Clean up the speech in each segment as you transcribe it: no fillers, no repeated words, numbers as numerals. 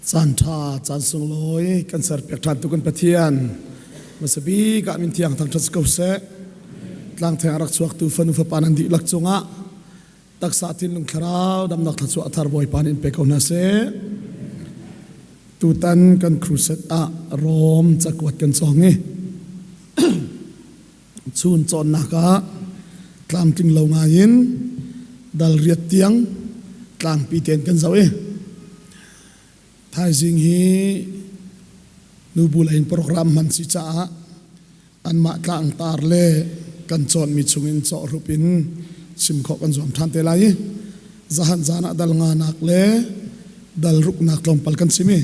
Caan ṭha, caan sunglawi kan serpiak ṭhan tu kan Pathian. Hmasabik ah min thiang thangṭhat si ko seh. Tlangtheng a rak chuaktu fanu fapa nan dihlak cungah taksa thinlung thlarau damnak thluachuah a thar Bawipa nih in pe ko hna seh. Tutan kan crusade ah Rom cakuat kan cawng i chun cawnnak ah tlamtling lo ngai in dal riat tiang tlangpi tein kan zoh i thaizing hi nubu lei in program hman si caah anmah tlangtar le kan cawnmi chungin cawhrup in chim khawh kan zuam ṭhan te lai i zahan zan ah dal nganak le dal ruknak tlawmpal kan chim i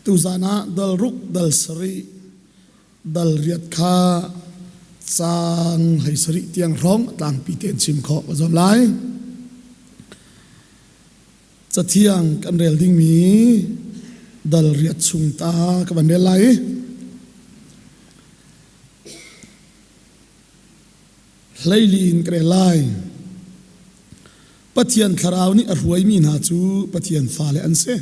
tuzan ah dal ruk dal sarih dal riat kha caang hlei sarih tiang hrawng tlangpi tein chim khawh ka zuam lai. Cathiang kan rel dingmi dal riat chung ta ka van rel lai. Hleili in ka rel lai. Pathian thlarau nih a hruaimi hna cu Pathian fale an si.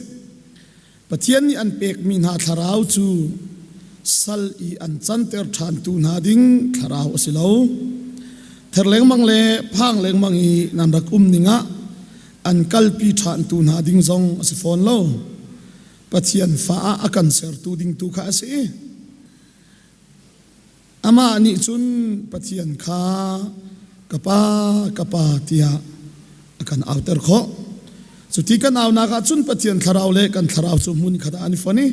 Pathian nih an pekmi hna thlarau cu sal i an canter ṭhantu hna ding thlarau a si lo. Ther lengmang le phang lengmang i nan rak um ning ah an kalpi ṭhantu hna ding zong a si fawn lo. Pathian fa ah a kan sertu ding tu kha a si. Amah nih cun Pathian kha ka Pa, ka Pa tiah a kan auter khawh. Cuti kan aunak ah cun Pathian thlarau le kan thlarau cu hmun khat ah an i fon i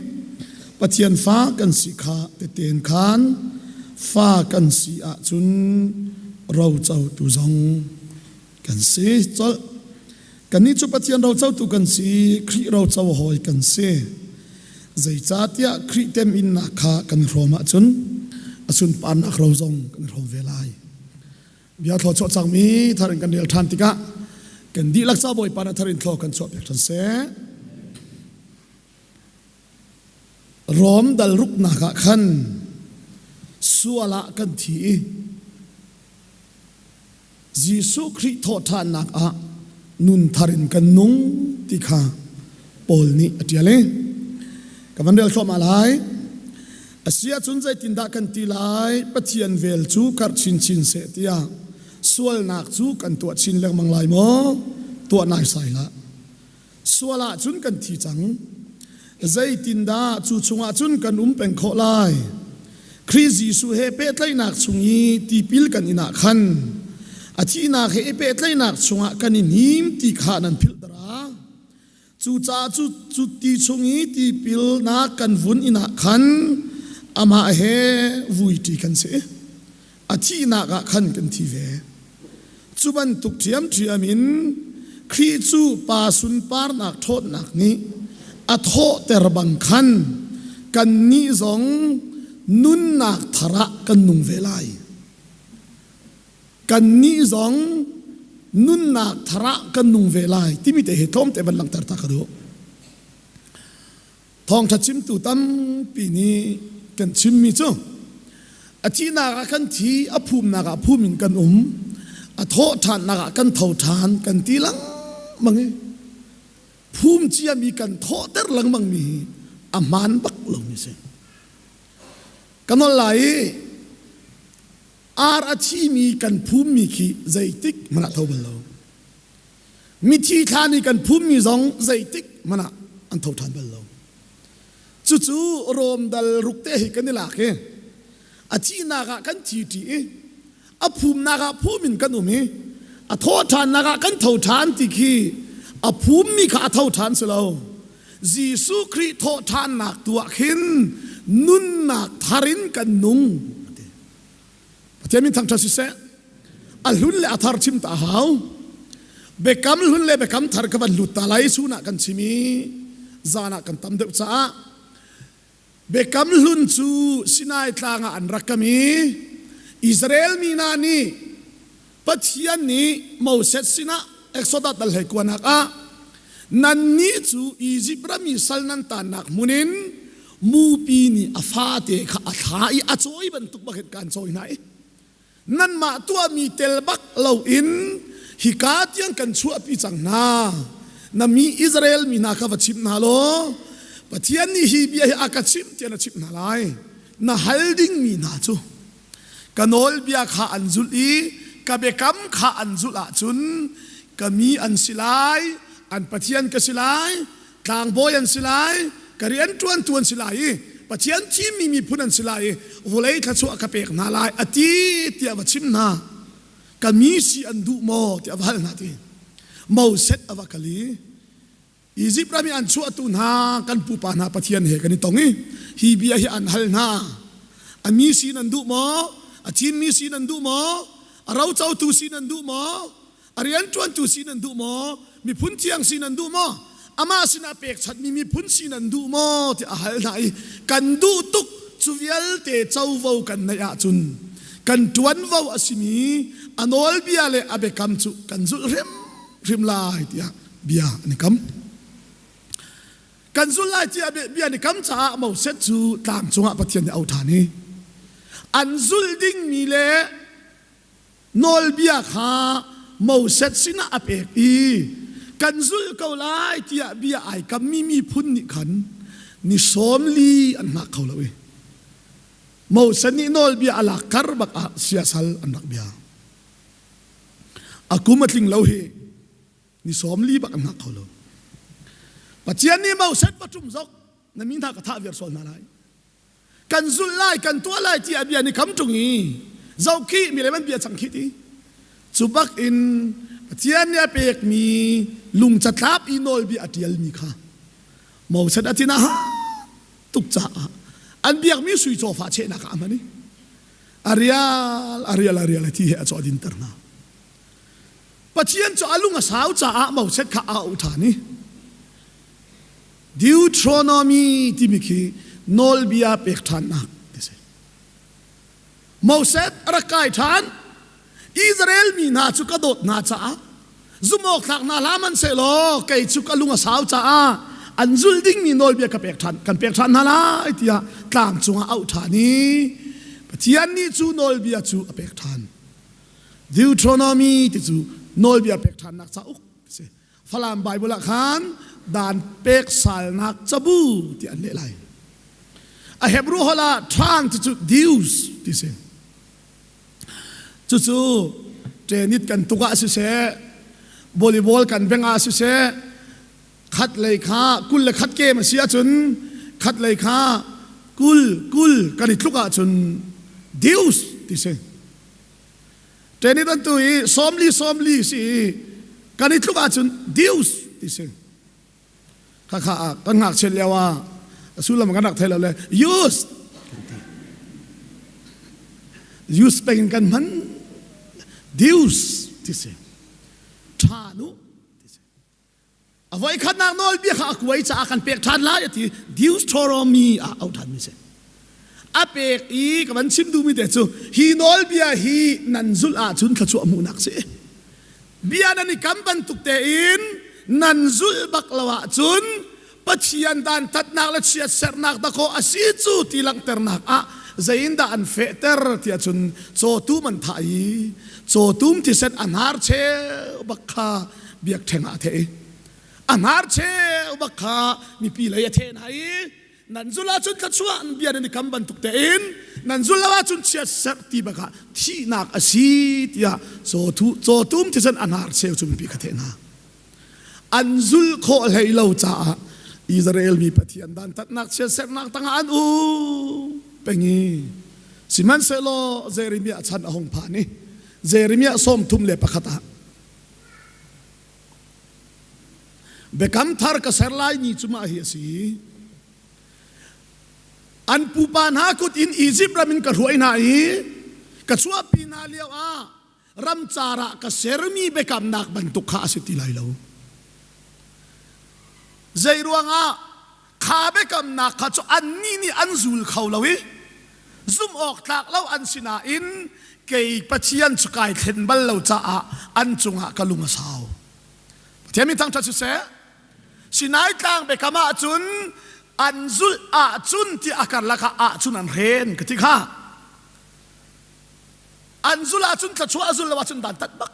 Pathian fa kan si kha teten khan fa kan si ahcun rocotu zong kan si colh. Kannih cu Pathian rocotu kan si, Khrih roco hawi kan si. Zeicahtiah Khrih teminnak kha kan i hrawm ahcun a sunparnak ro zong kan i hrawm ve lai. Bia thlaw chuah cangmi thar in kan rel ṭhan tikah kan dihlak ca Bawipa na thar in thlaw kan chuah piak ṭhan seh. Rom dal ruknak ah khan sual ah kan thi i Jesuh Khrih thawhṭhannak ah nun thar in kan nung ti kha Paul nih a ṭial i ka van rel thluahmah lai. A si ahcun zeitindah kan ti lai? Pathian vel cu karh chinchin seh tiah sualnak cu kan tuah chin lengmang lai maw? Tuah naisai hlah. Sual ahcun kan thi cang. Zeitindah cu chungah cun kan um peng khawh lai? Khrih Jesuh he pehtlaihnak chung i tipil kan in ah khan a thihnak he i pehtlaihnak chungah kan i hnim ti kha nan philh dara. Cucaah cu, cu ti chung i tipilnak kan vun in ah khan amah he vuiṭi kan si. A thihnak ah khan kan thi ve. Cu bantuk ṭhiamṭhiam in Khrih cu Pa sunparnak ṭhawnnak nih a thawhter bang khan kannih zong nunnak thar ah kan nung ve lai. Kannih zong nunnak thar ah kan nung ve lai timi te hi tlawmte van langhter ta ka duh. Thawngṭha chimtu tampi nih kan chimmi cu a thihnak ah kan thi, a phumnak ah phum in kan um, a thawh ṭhannak ah kan tho ṭhan kan ti lengmang i phum ciami kan thawhter lengmangmi hi a hmaan bak lomi a si. Ka nawl lai i ar a thimi kan phummi khi zeitik hmanh ah tho bal lo. Mithi thlan i kan phummi zong zeitik hmanh ah an tho ṭhan bal lo. Cucu Rom dal ruk te hi kan i lak i a thihnak ah kan thi ṭi i a phumnak ah phum in kan um i a thawh ṭhannak ah kan tho ṭhan ti khi a phummi kha a tho ṭhan si lo. Jesuh Khrih thawh ṭhannak tu ah khin nunnak thar in kan nung. Pathian min thangṭhat siseh. A hlun le a thar chim ta hau. Biakam hlun le biakam thar ka van lut ta lai chun ah kan chim i zan ah kan tam deuh caah biakam hlun cu Sinai tlang ah an rak kam i Israel mi hna nih Pathian nih Moses sinah Exodus dal hlei kuanak ah nannih cu Izipt ram i sal nan tannak hmun in mupi nih a fate kha a thla i a cawi bantuk bak hin kaan cawi hna i nanmah tuahmi tel bak loin hika tiang kan chuahpi cang hna na mi Israel mi hna kha va chim hna law. Pathian nih hi bia hi a ka chimh tiah na chimh hna lai. Na hal dingmi hna cu ka nawlbia kha an zulh i ka biakam kha an zulh ahcun ka mi an si lai, an Pathian ka si lai, tlangbawi an si lai, ka rianṭuantu an si lai i Pathian thimmi miphun an si lai i vawlei thluachuah ka pek hna lai a ti tiah va chim hna. Ka mi si an duh maw tiah va hal hna ti. Moses a va kal i Izipt ram i an chuahtu hna kan pupa hna Pathian he kan i tong i hi bia hi an hal hna. A mi si nan duh maw? A thimmi si nan duh maw? A rocotu si nan duh maw? A rianṭuantu si nan duh maw? Miphun thiang si nan duh maw? Amah sinah pekchanhmi miphun si nan duh maw? tiah a hal hna i kan duh tuk cu vialte covo kan neih ahcun kan ṭuanvo a simi a nawlbia le a biakam cu kan zulh hrimhrim lai tiah bia an i kam. Kan zulh lai tiah bia an i kam caah Moses cu tlang cungah Pathian nih a auh ṭhan i an zulh dingmi le nawlbia kha Moses sinah a pek i kan zulh ko lai tiah bia ai kammi miphun nih khan ni 40 an hngak kho lo i Moses nih nawlbia a lak kar bak ah siasal an rak bia. A kum a tling lo hi ni 40 bak an hngak kho lo. Pathian nih Moses va ṭum zok na mi hna ka thah viar sual hna lai. Kan zulh lai, kan tuah lai ti a bia ni kam ṭung i zoh khi mi le man bia cang khi ti. Cu bak in Pathian nih a pekmi lung catlap i nawlbia a ṭialmi kha Moses a tin a ha tuk caah an biakmi sui cawfa chehnak ah a hman i a rial a rial a rial a thi he a caw dinter hna. Pathian cu a lung a sau caah Moses kha a auh ṭhan i Deuteronomy timi khi nawlbia pek ṭhannak ti si. Moses a rak kai ṭhan. Israel mi hna cu ka dawt hna caah zumh thlak hna hlah hmanhsehlaw kei cu ka lung a sau caah an zulh dingmi nawlbia ka pek ṭhan kan pek ṭhan hna lai tiah tlang cungah auh ṭhan i Pathian nih cu nawlbia cu a pek ṭhan. Deuteronomy ti cu nawlbia pek ṭhannak cauk a si. Falam Bible ah khan dan pek salnak cabu ti an leh lai. A Hebrew holh ah ṭhan ti cu deus ti si. Cucu tenit kan tuk ah siseh, volleyball kan beng ah siseh, khat lei kha 21 game a si ahcun khat lei kha 20 20 kan i tluk ahcun deus ti si. Tenit an tu i 40 40 si i kan i tluk ahcun deus ti si. Khakha ah kan ngakchiat lio ah a sullam kan rak thei lo le use use peng in kan hman deus ti si. Ṭha nu ti si. A voikhatnak nawlbia kha a kuai caah kan pek ṭhan lai a ti. Deuteronomy ah auh ṭhanmi si. A pek i ka van chim duhmi te cu hi nawlbia hi nan zulh ahcun thluachuah hmuhnak si. Bia nan i kam bantuk tein nan zulh bak lo ahcun Pathian dantatnak le chiatserhnak dakaw a si cu ti langhternak ah zeiindah an fehter tiah cun cawtum an thah i cawtum thisen a hnar cheu bak kha biakṭheng ah a theh i a hnar cheu bak kha mipi lei a theh hna i nan zulh ahcun thluachuah an bia nan i kam bantuk tein nan zulh lo ahcun chiatserh ti bak ah thihnak a si tiah cawtum thisen a hnar cheu cu mipi kha theh hna. An zulh khawh hlei lo caah Israel mi Pathian dantatnak chiatserhnak tangah an um peng i sihmanhsehlaw Jeremiah chan a hung phan i Jeremiah 31 ah biakam thar ka ser lai ni cu mah hi a si. An pupa hna kut in Izipt ram in ka hruai hna i ka chuahpi hna lio ah ramcar ah ka sermi biakamnak bantuk kha a si ti lai lo. Zei ruangah kha biakamnak kha cu annih nih an zul kho lo i zumh awk tlak lo an si nain kei Pathian cu kai thlen bal lo caah an cungah ka lung a sau. Pathian min thangṭhat siseh. Sinai tlang biakam ahcun an zulh ahcun ti a karlak ah ahcun an hren ka ti kha. An zulh ahcun thluachuah a zul lo ahcun dantat bak.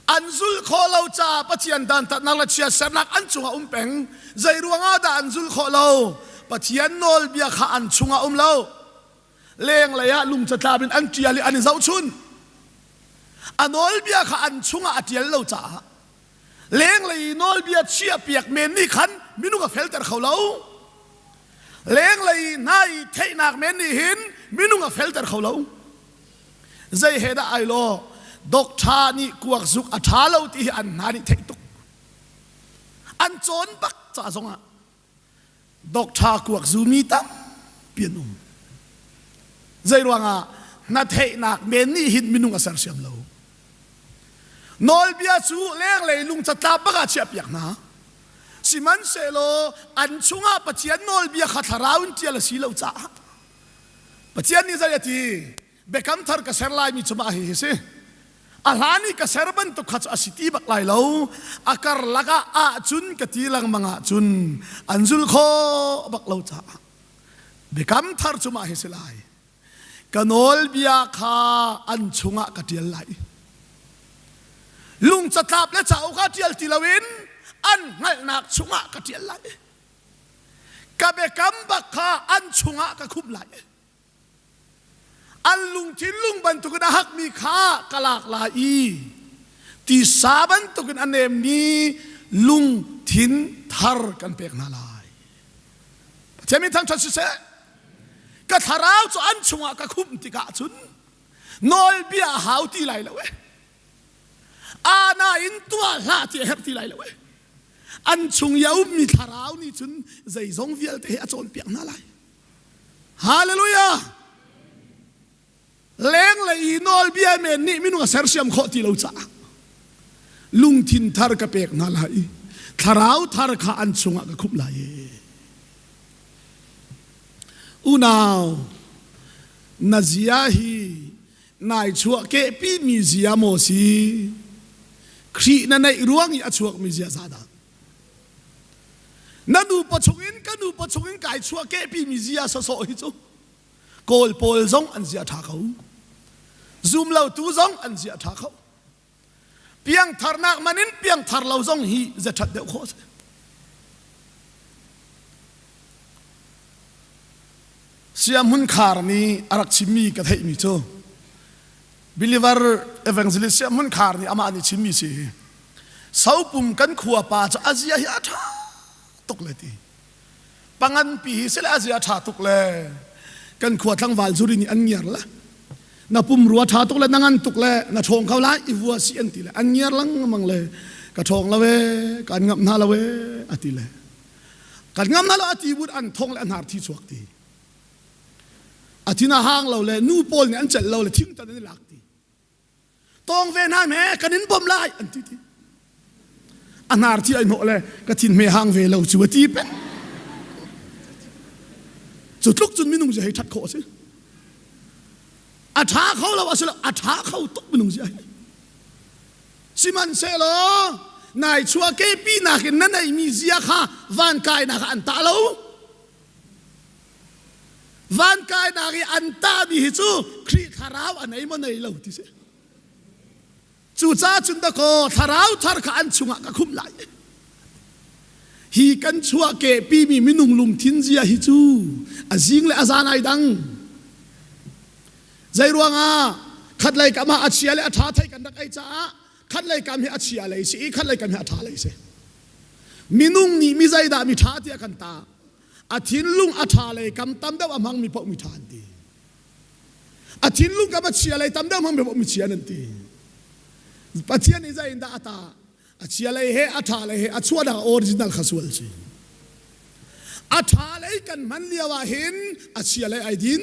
An zulh khawh lo caah Pathian dantatnak le chiatsernak an cungah um peng. Zei ruangah dah an zulh khawh lo? Pathian nawlbia kha an chungah um lo. Lenglei ah lungcatlap in an ṭial i an i zohchun. A nawlbia kha an chungah a ṭial lo caah lenglei i nawlbia chiahpiak men nih khan minung a felter kho lo. Lenglei hna i theihnak men nih hin minung a felter kho lo. Zei he dah ai law doctor nih kuak zuk a ṭha lo ti hi an hna nih theih tuk. An cawn bak ca zongah doctor kuak zumi tampi an um. Zei ruangah na theihnak men nih hin minung a sersiam lo. Nawlbia cu lenglei lungcatlap bak ah chiahpiak hna. Sihmanhsehlaw an chungah Pathian nawlbia kha thlarau in ṭial a si lo caah Pathian nih zei a ti? Biakam thar ka ser laimi cu mah hihi si. A hlan i ka ser bantuk kha cu a si ti bak lai lo. A karlak ah ahcun ka ti lengmang ahcun an zul khawh bak lo caah biakam thar cu mah hi si lai. Ka nawlbia kha an chungah ka ṭial lai. Lung catlap le cauk ah ṭial ti loin an hngalhnak chungah ka ṭial lai. Ka biakam bak kha an chungah ka khumh lai. An lungthin lung bantukin a hakmi kha ka lak lai i tisa bantukin a nemmi lungthin thar kan pek hna lai. Pathian min thangṭhat siseh. Ka thlarau cu an chungah ka khumh tikah cun nawlbia a hau ti lai lo e. Ana in tuah hlah ti a herh ti lai lo e. An chung i a ummi thlarau nih cun zeizong vialte hi a cawnpiak hna lai. Hallelujah! Lenglei i nawlbia men nih minung a sersiam khawh ti lo caah lungthin thar ka pek hna lai i thlarau thar kha an chungah ka khumh lai. Unau, na zia hi nai chuah kehpi mi zia maw si? Khrih na neih ruang i a chuakmi zia za dah? Na nupa chungin ka nupa chungin kai chuah kehpi mi zia sawsawh hi cu Kawl pawl zong an zia ṭha ko. Zum lotu zong an zia ṭha kho. Piangtharnak man in piangthar lo zong hi zia ṭhat deuh khawh a si. Siahmun Khar nih a rak chimmi ka theihmi cu believer evangelist Siahmun Khar nih amah nih chimmi si hi Sopum kan khua pa cu a zia hi a ṭha tuk le ti panganpi hi sile a zia ṭha tuk le kan khua tlangval zuri nih an ngiar le na pumrua ṭha tuk le na ngan tuk le na ṭhawng kho lai i vua si an ti le an ngiar lengmang le ka ṭhawng lo e kan ngamh hna lo e a ti le kan ngamh hna lo a ti but an thong le an hnar thi chuak ti a thin a hang lo le nu pawl nih an celh lo le thingtan an i lak ti tawng ve hna me kan in bawmh lai an ti ti a hnar thi ai hnawh le ka thin hme hang ve lo cu a ti peng cu tluk cun minung zia hei that khawh a si a ṭha kho lo a si lo a ṭha kho tuk minung zia hi sihmanhsehlaw nai chua kepi nakin na neimi zia kha van kainak ah an tah lo Van kainak i an tahmi hi cu Khrih thlarau a nei maw nei lo ti si. Cucaah cun dakaw thlarau thar kha an chungah ka khumh lai. Hi kan chuah kehpimi minung lungthin zia hi cu a zing le a zan ai dang. Zei ruangah khatlei kam ah a chia le a ṭha thei kan rak ei caah khatlei kam hi a chia lei si i khatlei kam hi a ṭha lei si. Minung nih mi zeidah mi ṭha tiah kan tah. A thinlung a ṭha lei kam tam deuh a hmangmi paoh mi ṭha an ti. A thinlung kam a chia lei tam deuh hmangmi paoh mi chia an ti. Pathian nih zei in dah a tah? A chia lei he a ṭha lei he a chuahnak original kha sual si. A ṭha lei kan hman lio ah hin a chia lei ai din.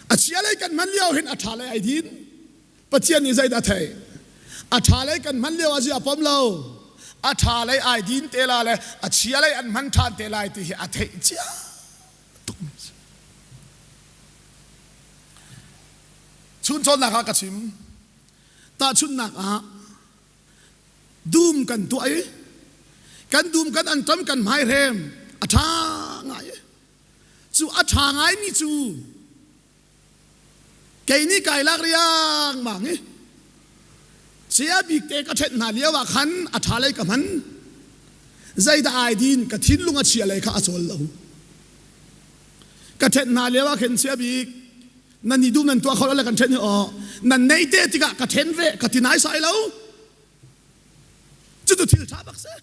A chia lei kan hman lio hin a ṭha lei ai din. Pathian nih zeidah a theih? A ṭha lei kan hman lio ah a pom lo. A ṭha lei ai din te la le a chia lei an hman ṭhan te lai ti hi a theih cia tukmi a si. Chun cawnnak ah ka chim. Tahchunhnak ah dum kan tuah i kan dum kan anṭam kan hmaihrem a ṭha ngai i cu a ṭha ngaimi cu Kei nih kai lak riangmang i. Saya bik te ka ṭhen hna lio ah khan a ṭha lei ka hman. Zeidah ai din ka thinlung a chia lei kha a cawl lo. Ka ṭhen hna lio ah khin sia bik nan i duh nan tuah kho lo le kan ṭhen hi aw nan neih te tikah ka ṭhen ve ka ti nai sai lo. Cucu thil ṭha bak si.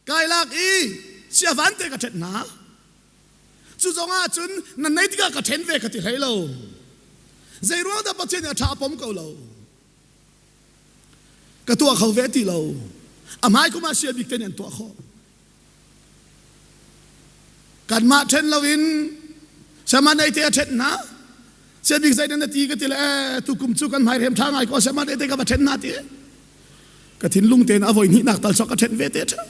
Kai lak i sia van te ka ṭhen hna. Cu zong ah cun nan neih tikah ka ṭhen ve ka ti hlei lo. Zei ruang dah Pathian nih a ṭha a pom ko lo. Ka tuah kho ve ti lo. A hmai kum ah sia bik te nih an tuah khawh. Kanmah ṭhen loin Saman ei te a ṭhen hna. Sia bik zei na ti ka ti le tukum cu kan hmai rem ṭha ngai ko saman ei te ka va ṭhen hna ti. Ka thinlung tein a voi hnihnak tal sok ka ṭhen ve te ṭha.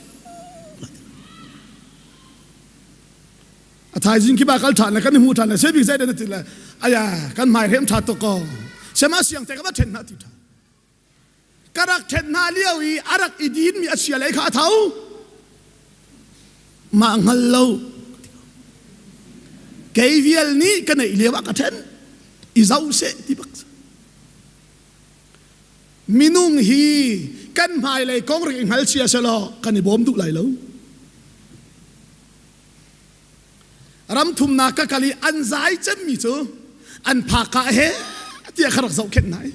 A thaizing khi ba kal ṭhan le kan i hmu ṭhan le sia bik zei na ti le aya kan hmai rem ṭha tuk ko. Sema siang te ka va ṭhen hna ti ṭha. Ka rak ṭhen hna lio i a rak i dinmi a chia lei kha a tho. Mah hngal lo. Kei vial nih ka neih lio ah ka ṭhen. I zoh seh ti bak. Minung hi kan hmailei kong rik i hngal chia selaw kan i bawm duh lai lo. Ram thumnak ka kal i an zai cemmi cu an phak ah he tiah ka rak zohkhenh hna i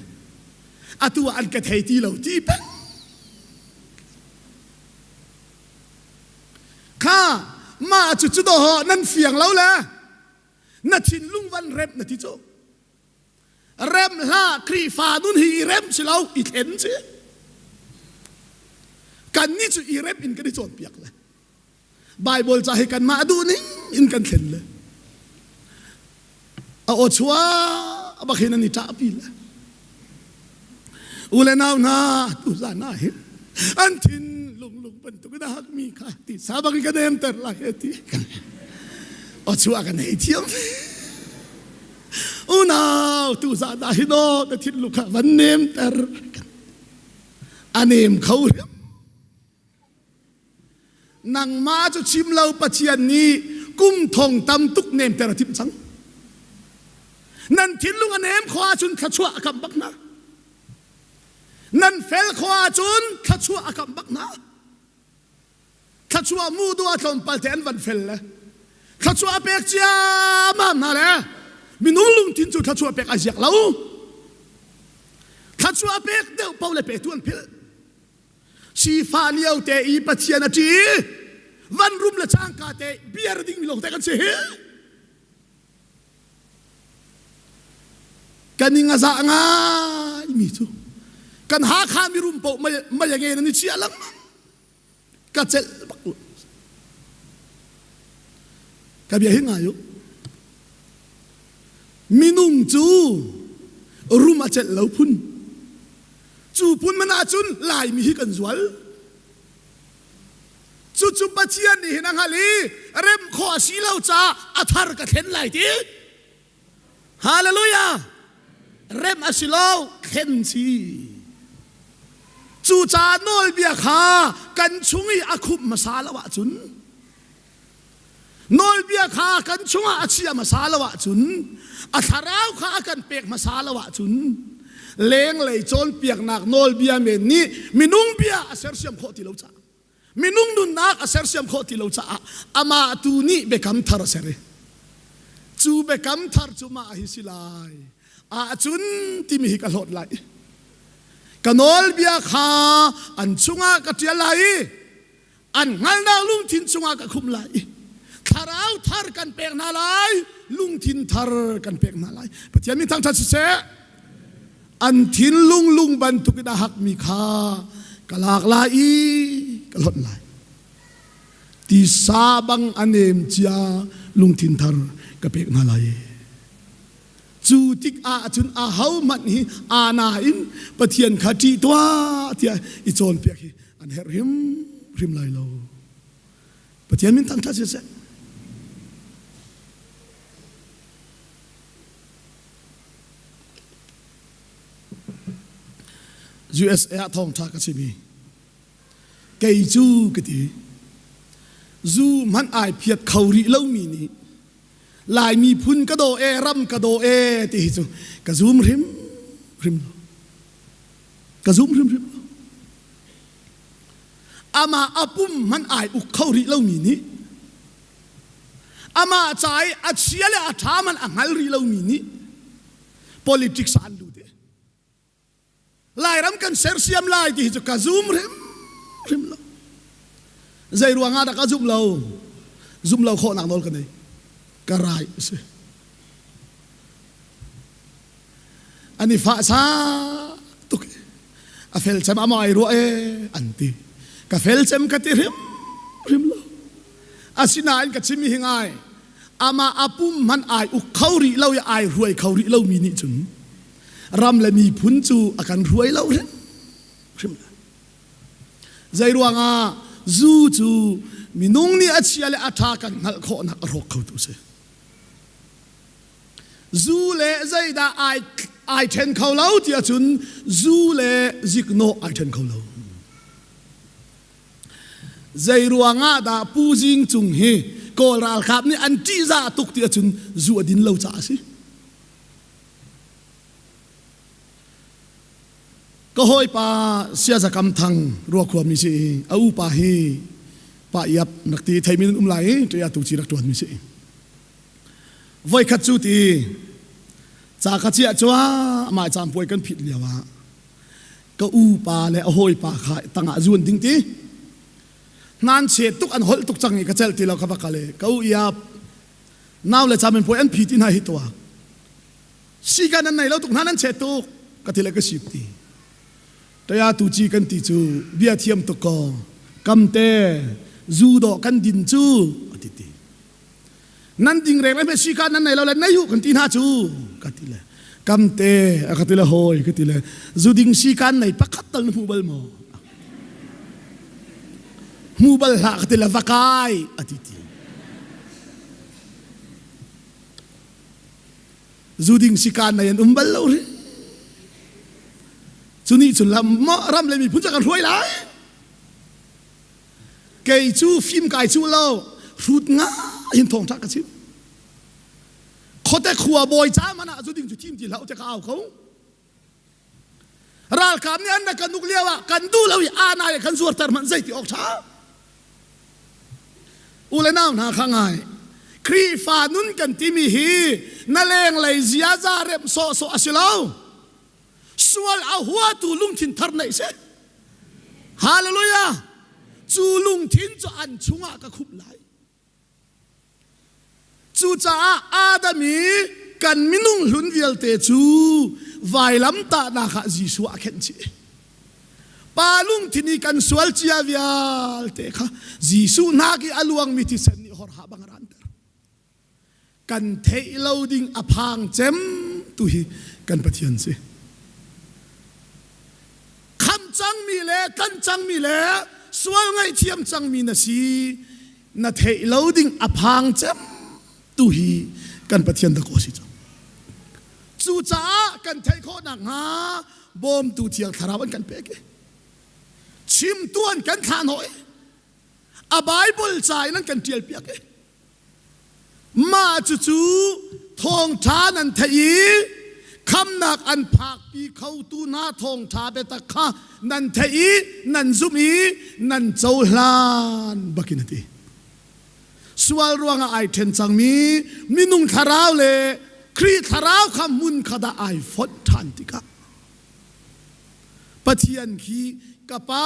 atu ah an ka thei ti lo ti peng. Kha mah cu cu dawh nan fiang lo le na thinlung van remh na ti cu. Rem hlah Khrihfa nun hi i rem si lo i thlen si. Kan nih cu i rem in kan i cawnpiak le. Baibal ca hi kanmah duh ning in kan thlen le a aw chuah bak hin an i ṭahpi le u le nau hna tuzan ah hin an thin lunglung bantuk in a hakmi kha ti sa bak in ka nemter lai he ti aw chuah kan hei thiam unau tuzan ah hin aw na thinlung kha van nemter a nem kho hrim Nangmah cu chim lo Pathian nih kum thong tam tuk nemter a timh cang. Nan thinlung a nem khawh ahcun thluachuah a kamh bak hna. Nan fel khawh ahcun thluachuah a kamh bak hna. Thluachuah mu duh ah tlawmpal te an van fel le thluachuah a pek ciammam hna le minung lungthin cu thluachuah pek ai ziak lo. Thluachuah pek deuh paoh le petu an philh. Sifah lio te i Pathian a ṭih van rum le cangka te biar dingmi lawng te kan si hi. Kan ning a zah ngaimi cu kan Hakha mirum paoh mei a nge nan i chiah lengmang. Ka celh bak lo. Ka bia hi ngai u. Minung cu rum a celh lo phun. Cu phun man ahcun Laimi hi kan zual. Cucu Pathian nih hin a hngalh i rem khawh a si lo caah a thar ka thlen lai ti. Hallelujah! Rem a si lo, thlen si. Cucaah nawlbia kha kan chung i a khumh hmasa lo ahcun Nawlbia kha kan chungah a chia hmasa lo ahcun, a thlarau kha a kan pek hmasa lo ahcun, lenglei cawnpiaknak nawlbia men nih minung bia a sersiam khawh ti lo caah, minung nunnak a sersiam khawh ti lo caah amah tu nih biakam thar a ser i cu biakam thar cu mah hi si lai ahcun timi hi ka hlawt lai. Ka nawlbia kha an chungah ka ṭial lai i an hngalnak lungthin chungah ka khumh lai i thlarau thar kan pek hna lai lungthin thar kan pek hna lai Pathian min thangṭhat siseh an thinlung lung bantuk in a hakmi kha ka lak lai i ka hlonh lai tisa bang a nem cia lungthin thar ka pek hna lai cu tik ah cun ahohmanh hi ana in Pathian kha ṭih tuah tiah i cawnpiak hi an herh hrimhrim lai lo. Pathian min thangṭhat siseh. USA ah thawngṭha ka chim i kei cu ka ti zu hmanh ai phiat kho rih lomi nih Lai miphun ka daw e ram ka daw e ti hi cu ka zum hrim hrim lo. Ka zum hrimhrim lo. Amah a pum hmanh ai uk kho rih lomi nih amah ca i a chia le a ṭha hmanh a hngal rih lomi nih politics ah an lut i Lairam kan sersiam lai ti hi cu ka zum hrimhrim lo. Zei ruangah dah ka zumh lo? Zumh lo khawhnak nawl ka nei. Ka rai a si. An i fah sa tuk a fel cem ama ai ruah e an ti. Ka fel cem ka ti hrim hrim lo. Asinain ka chim hi ngai. Amah a pum hmanh ai uk kho rih lo i ai hruai kho rih lomi nih cun ram le miphun cu a kan hruai lo hrim hrim lai. Zei ruangah zu cu minung nih a chia le a ṭha kan hngalh khawhnak a hrawk khotu si. Zu le zeidah ai ai ṭhen kho lo ti ahcun zu le ziknawh ai ṭhen kho lo. Zei ruangah dah Pu Zing Cung hi Kawl ralkap nih an ṭihzah tuk ti ahcun zu a din lo caah a si. Ka hawipa Siaza Kam Thang ruakhua mi si i a upa hi pa iap rak ti theimi nan um lai i ṭia tu ci rak ṭuan mi si. Voikhat cu ti ca ka ciah cua amah caampuai kan phit lio ah ka upa le a hawipa kha tangah zuan ding ti hnan che tuk an holh tuk cang i ka celh ti lo ka va kal i ka u iap nau le camin puai an phi ti hna hi tuak si kan an nei lo tuk hna nan che tuk ka ti le ka sip ti taya tu ci kan ti cu bia thiam tuk ko kamte zu do kan din cu ati ti nan ding reng le si ka nan nei lo le nei hu kan ti hna cu ka ti le kamte a ka ti le hoi ka ti le zu ding si kan nei pakhat tal na hmu bal maw hmu bal hlah ka ti le vakai a ti ti zu ding si kan nei an um bal lo ri cu nih cun ram le miphun ca kan hruai lai Kei cu fim kai cu lo hrut nga in thawngṭha ka chim. Khote khua bawi ca man ah zu ding cu thim ti hlah u te ka au ko. Ralkap nih an rak kan uk lio ah kan duh lo i ana i kan zuarter hmanh zei ti awk ṭha. U le nau hna kha ngai. Khrihfa nun kan timi hi na lenglei ziaza remh sawhsawh a si lo. Sual a huatu lungthin thar neih si. Hallelujah! Cu lungthin cu an chungah ka khumh lai. Cucaah Adam i kan minung hlun vialte cu vailamtahnak ah Jesuh a khenh chih. Pa lungthin i kan sual cia vialte kha Jesuh hnak i a luangmi thisen nih horha bang a ranter. Kan theih lo ding a phang cem tu hi kan Pathian si. Kham cangmi le kan cangmi le sual ngaihthiam cangmi na si na theih lo ding a phang cem tu hi kan Pathian dakaw si cang. Cucaah kan theih khawh nakhnga bawmtu Thiang Thlarau an kan pek i chimtu an kan thlah hnawh i a Bible ca in an kan ṭial piak i Mah cucu thawngṭha nan theih i khamnak an phakpi khotu hna thawngṭha biatak kha nan theih i nan zumh i nan cohlan bakin a ti. Sual ruangah ai ṭhen cangmi minung thlarau le Khrih thlarau kha hmun khat ah ai fonh ṭhan tikah Pathian khi ka pa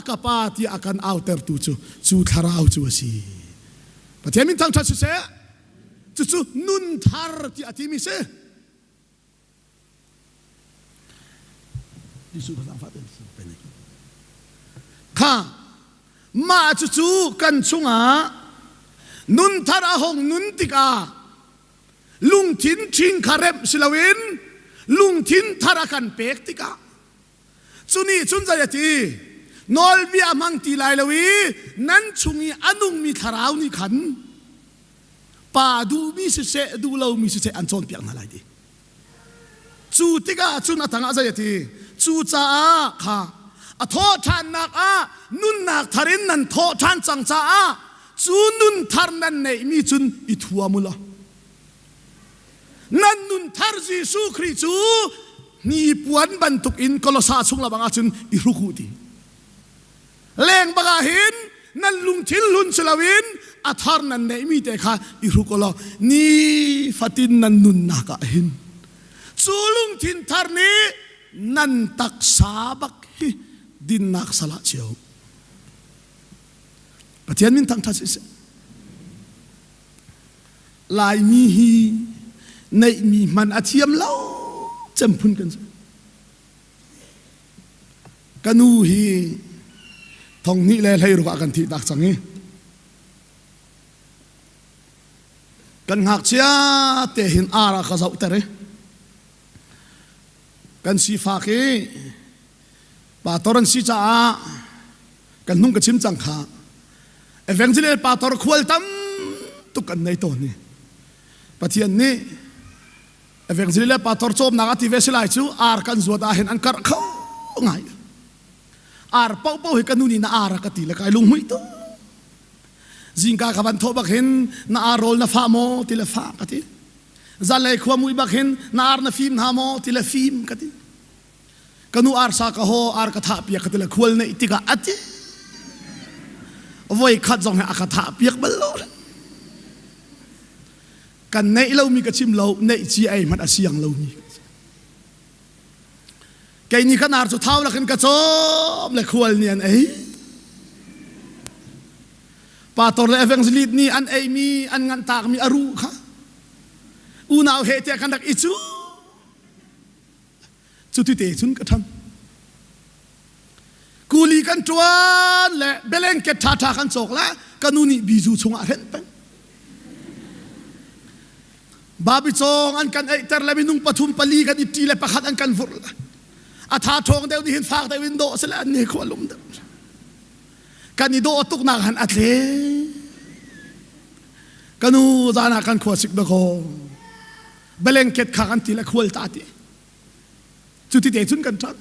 ka pa tiah a kan autertu cu cu thlarau cu a si. Pathian min thangṭhat siseh. Cucu nun thar tiah a timi si. Kha mah cucu kan chungah nun thar a hong nun tikah lungthin ṭhing kha remh si loin lungthin thar a kan pek tikah cu nih cun zei a ti nawlbia a hmang ti lai lo i nan chung i a nungmi thlarau nih khan pa duhmi siseh duh lomi siseh an cawnpiak hna lai ti Cu tikah cun a tangah zei a ti? Cucaah kha a thawhṭhannak ah nunnak thar in nan thawh ṭhan cang caah cu nun thar nan neihmi cun i thuam u law nan nun thar Jesuh Khrih cu hnipuan bantuk in Kolosa chung labang ahcun i hruk u ti. Leng bak ah hin nan lungthin hlun si loin a thar nan neihmi te kha i hruk u law nifatin nan nunnak ah hin cu lungthin thar nih nan taksa bak hi dinnak salah cio. Pathian min thangṭhat siseh. Laimi hi neihmi hman a thiam lo cem phun kan si. Ka nu hi thong hnih le hleiruk ah kan thih tak cang i kan ngakchia te hin ar a ka zohter i kan sifak i pastor an si caah kan hnung ka chim cang kha evangelist pastor khual tam tuk kan nei tawn ni Pathian nih evangelist le pastor cawmnak a ti ve si lai cu ar kan zuat ah hin an karh kho ngai ar paoh paoh hi ka nu nih na ar a ka ti le kai lunghmuih tuk zingka ka van thawh bak hin na ar rawl na fah maw ti le fah ka ti zanlei khua mui bak hin na ar na fim hna maw ti le fim ka ti Ka nu arsa ka haw ar ka thah piak ka ti le khual neih tikah a ti. Voi khat zong he a ka thah piak bal lo. Kan neih lomi ka chim lo, neih ci ei hmanh a siang lomi. Kei nih kan ar cu thau lakin ka cawm le khual nih an ei. Pastor le evangelist nih an eimi, an nganh takmi a ruh kha unau he tiah kan rak i cu. Cuti te cun ka ṭhang. Kuli kan ṭuan le blanket ṭhaṭha kan cawk le ka nu nih bizu chungah hrenh peng. Babi cawng an kan eihter le minung pathum pali kan i ṭi le pakhat an kan vurh le a tha ṭhawng deuh nih hin fak deuh in dawh sile an ni khua lum deuh. Kan i dawh tuknak han a tle. Ka nu zan ah kan khua sik dakaw. Blanket kha kan ti le khual ta ti. Cuti te cun kan ṭang.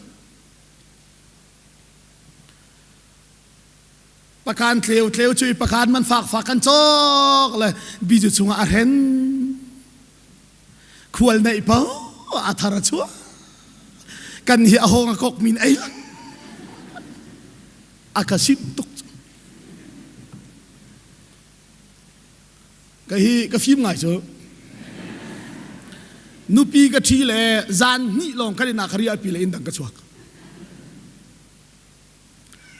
Pakan tleu tleu cu pakan man fak fak kan cawk le biju chungah a hren. Khual neih po a thar a chuah. Kan hi a hong a kok min ei lang. A ka sim tuk. Ka hi ka fim ngai cu. Nupi ka ṭhi le zan hnih lawng kan inn ah ka riahpi le inn dang ka chuak.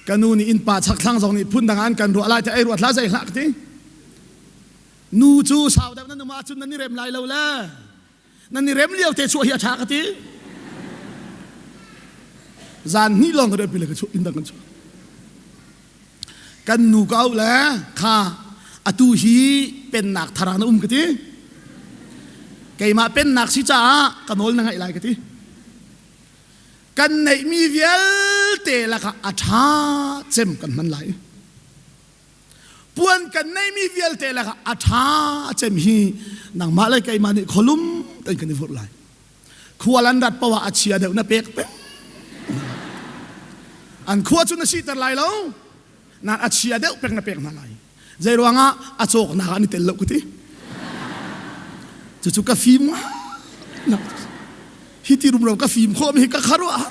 Ka nu nih innpa chakthlang zong nih phun dang ah an kan ruah lai ti ei ruat hlah zei hlah ka ti. Nu cu sau deuh nan um ahcun nan i rem lai lo le nan i rem lio te chuah hi a ṭha ka ti. Zan hnih lawng ka riahpi le ka chuah inn dang kan chuak. Kan nu ka auh le kha atu hi pennak thar ah na um ka ti. Keimah pennak si caah ka nawl na ngaih lai ka ti. Kan neihmi vialte lakah a ṭha cem kan hman lai. Puan kan neihmi vialte lakah a ṭha cem hi nangmah le keimah nih khualum tein kan i vurh lai. Khual an rat paoh ah a chia deuh na pek peng. An khua cu na siter lai lo. Nan a chia deuh pek na pek hna lai. Zei ruangah a cawknak ah an i tel lo ka ti. Cucu ka fim hi ti rumro ka fim khawh mi hi ka kharuah.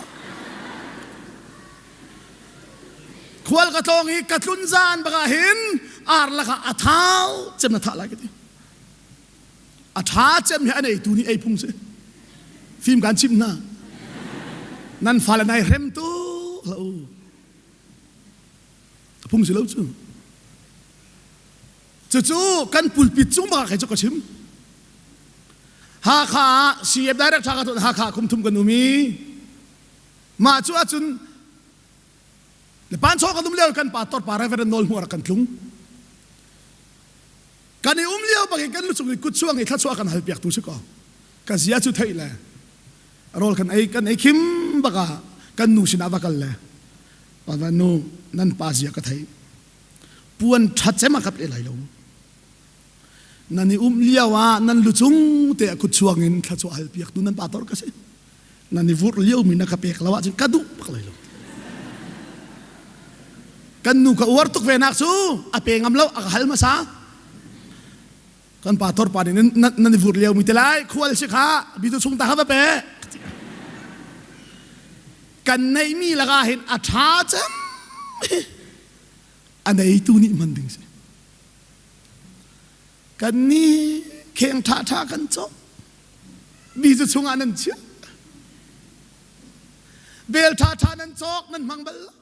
Khual ka tlawng i ka tlun zan bakah hin ar lakah a thau cem na thah lai ka ti. A ṭha cem hi an eitu nih ei phung si. Fim kan chimh hna. Nan fale nai hrem tuk hlah u. A phung si lo cu. Cucu kan pulpit cung bak ah kei cu ka chim. Hakha ah CF director ka tuan Hakha kum thum kan um i mah cu ahcun Lepan chaw kan um lio kan pastor pa Reverend Nawl Hmuar kan tlung. Kan i um lio bangin kan lucung i kutchuang i thluachuah kan halpiak tu si ko. Ka zia cu theih le rawl kan ei kan ei khim bak ah kan nu sinah va kal le pa va nu nan pa zia ka thei puan ṭha cem a ka pe lai lo nan i um lio ah nan lucung te a kutchuang in thluachuah halpiak tu nan pa tor ka si nan i vurh lio mi na ka pek lo ahcun ka duh bak lai lo kan nu ka uar tuk ve nak cu a pe ngam lo a ka hal hmasa kan pa tor pa nih nan i vurh lio mi te lai khual si kha bitu chung ta kha va pe. Kan neihmi lakah hin a ṭha cem a neitu nih hman ding si. Kan nih kheng ṭhaṭha kan cawk. Mi cu chungah nan chiah. Bel ṭhaṭha nan cawk nan hmang bal lo.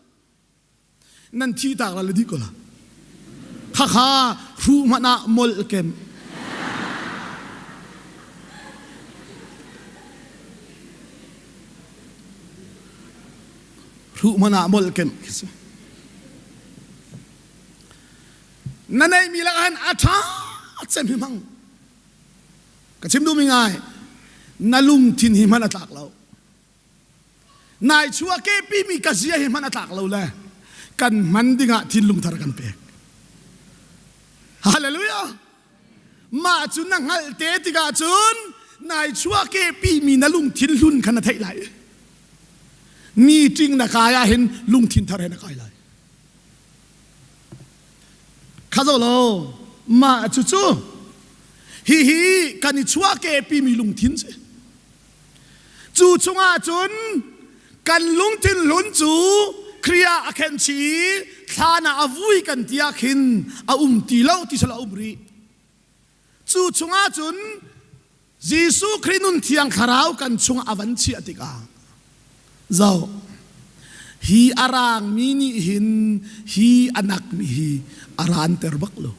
Nan thi tak la le dih ko la. Khakha hruh hmanh ah molh kem. Hruh hmanh ah molh kem khi si. Na neihmi lakah hin a ṭha cem hi hmang. Ka chim duhmi ngai, na lungthin hi hman a tlak lo. Nai chuah kepimi ka zia hi hman a tlak lo le kan hman dingah thinlung thar kan pek. Hallelujah! Mah cu na hngalh te tikah cun nai chuah kepimi na lungthin hlun kha na theih lai. Meeting na kai ah hin lungthin thar he na kai lai. Kha zo lo mah cucu hihi kan i chuahkehpimi lungthin si. Cu chungah cun kan lungthin hlun cu Khrih ah a khenh chih i thlan ah a vui kan ti ah khin a um ti lo ti sal a um rih. Cu chungah cun Jesuh Khrih nun thiang thlarau kan chungah a van chiah tikah zoh hi a raangmi nih hin hi a nakmi hi a raanter bak lo.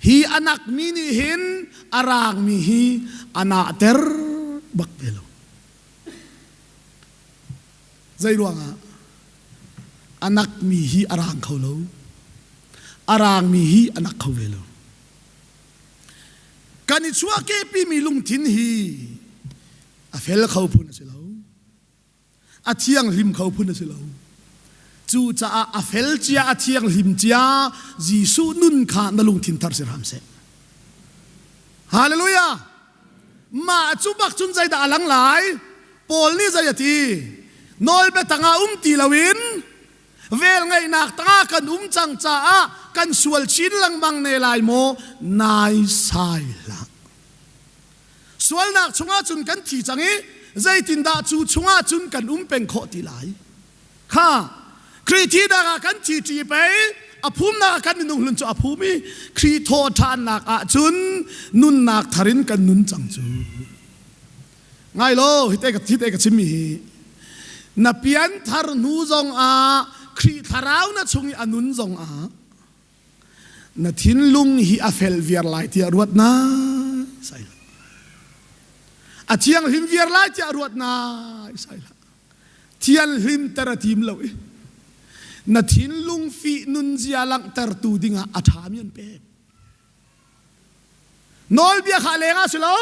Hi a nakmi nih hin a raangmi hi a nahter bak ve lo. Zei ruangah? A nakmi hi a raang kho lo. A raangmi hi a nak kho ve lo. Kan i chuahkehpimi lungthin hi a fel kho phun a si lo. A thianghlim kho phun a si lo. Cucaah a fel cia, a thianghlim cia Jesuh nun kha na lungthin thar si hram seh. Hallelujah! Mah cu bak cun zeidah a lang lai? Paul nih zei a ti? Nawlbia tangah um ti loin Velngeihnak tangah kan um cang caah kan sual chin lengmang ne lai maw? Naisai hlah. Sualnak chungah cun kan thi cang i zeitindah cu chungah cun kan um peng khawh ti lai? Kha Khrih thihnak ah kan thi ṭi pei a phumnak ah kan minung hlun cu a phum i Khrih thawhṭhannak ah cun nunnak thar in kan nun cang cu. Ngai law hite ka hite ka chimmi hi na pianthar hnu zong ah Khrih thlarau na chung i a nun zong ah na thinlung hi a fel viar lai tiah ruat na sai la a thianghlim viar lai tiah ruat na sai la thianhlim ter a tim lo i na thinlung fih nunzia langhtertu dingah a ṭhami an pek Nawlbia kha leng ah si lo.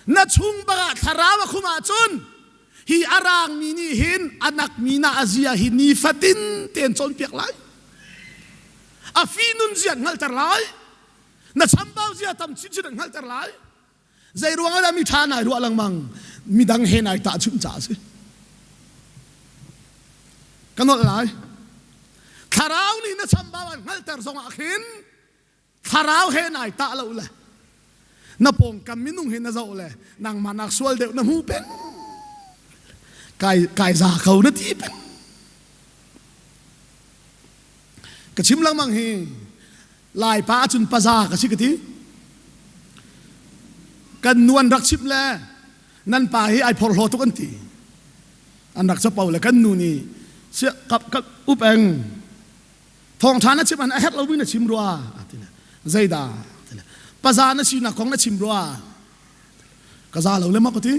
Na chung bak ah thlarau a khum ahcun hi a raangmi nih hin a nakmi na a zia hi nifatin tein cawnpiak lai. A fi nun zia an hngalhter lai. Na chambau zia tam chinchin an hngalhter lai. Zei ruang ah dah mi ṭha nai ruah lengmang midang he nai tahchunh caah a si. Ka nolh lai. Thlarau nih na chambau an hngalhter zongah khin thlarau he nai tah lo le na pawngkam minung he na zoh le nangmah nak sual deuh na hmu peng kai kai za ko na ti peng ka chim lengmang hi Laipa ahcun paza ka si ka ti. Kan nu an rak chimh le nan pa hi ai phorhlaw tuk an ti. An rak capo le kan nu nih sia kap kap up eng thawngṭha na chim an a herh lomi na chim rua ti le zeidah ti le paza na sinak kong na chim rua ka za lo le ma ka ti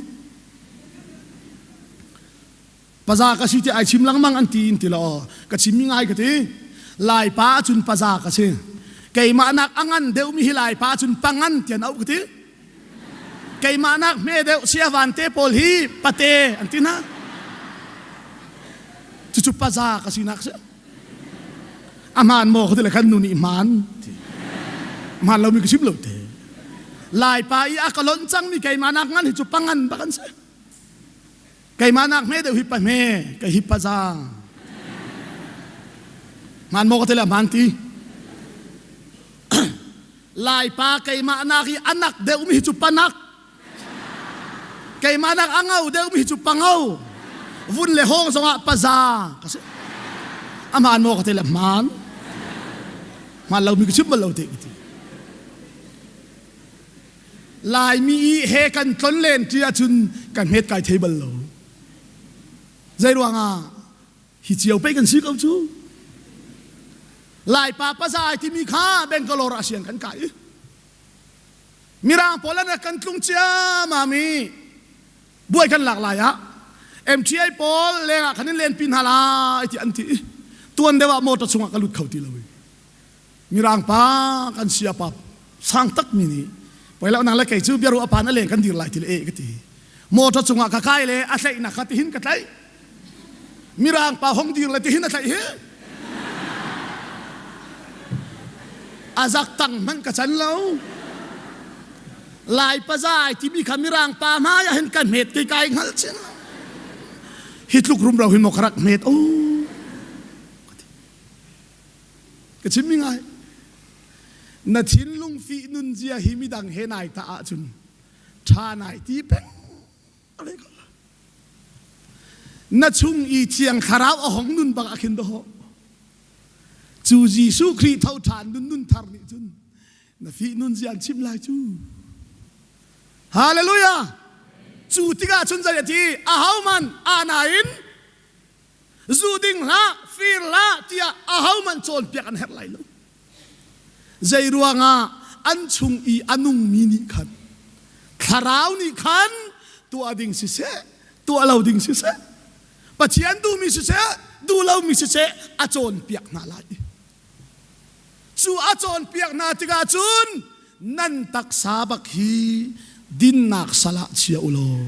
Paza ka si ti ai chim lengmang an ti in ti lo ka chim mi ngai ka ti Laipa ahcun paza ka si keimah nak a ngan deuh mi hi Laipa ahcun pangan tian auh ka ti keimah nak hme deuh siavan te pawl hi pate an ti hna cucu paza ka sinak si a hmaan maw ka ti le kan nu nih hmaan ti hmaan lomi ka chim lo te Laipa i a ka lonh cangmi keimah nak ngan hi cu pangan bak an si Keimah nak hme deuh hi pa hme ka hi pa za. Hmaan maw ka ti le hmaan ti. Laipa keimah nak i anak deuh mi hi cu panak. Keimah nak a ngo deuhmi cu pangau. Vun le hawng zongah paza ka si. A hmaan maw ka ti le hmaan. Hmaan lomi ka chim bal lo te ka ti. Laimi i he kan tlon len ṭi ahcun kan hmet kai thei bal lo. Zei ruangah hi cio pei kan si ko cu. Laipa paza ai timi kha Bangalore ah siang kan kai i Mirang pawl an rak kan tlung ciamam i buai kan lak lai ah MTI pawl lengah khan in lenpi hna lai ti an ti i tuan deuh ah motor chungah ka lut kho ti lo i Mirang pa kan sia pa sang tak mi nih poi lo nang le kei cu biaru a pan a leng kan dir lai ti le e ka ti motor chungah ka kai le a tlaihnak kha tihin ka tlaih Mirang pa hong dir le tihin a tlaih hi a zak tang hmanh ka can lo Lai pazai timi kha mirang pa hmai ah hin ka hmet kei kai hngal chin hi tluk rumro hin maw ka rak hmet o Ka chim mi ngai. Na thinlung fih nun zia hi midang he nai ta ahcun ṭha nai ti peng ve ko. Na chung i thiang thlarau a hong nun bang a khin dawh. Cu Jesuh Khrih tho ṭhan nun nun thar nih cun na fih nun zia an chim lai cu. Hallelujah! Cu tikah cun zei a ti? Ahoman ana in Zu ding hlah, fir hlah tiah ahohmanh cawnpiak an herh lai lo. Zei ruangah an chung i a nungmi nih khan thlarau nih khan tuah ding siseh, tuah lo ding siseh, Pathian duhmi siseh, duh lomi siseh a cawnpiak hna lai. Cu a cawnpiak hna tikah cun nan taksa bak hi dinnak sal ah chia u law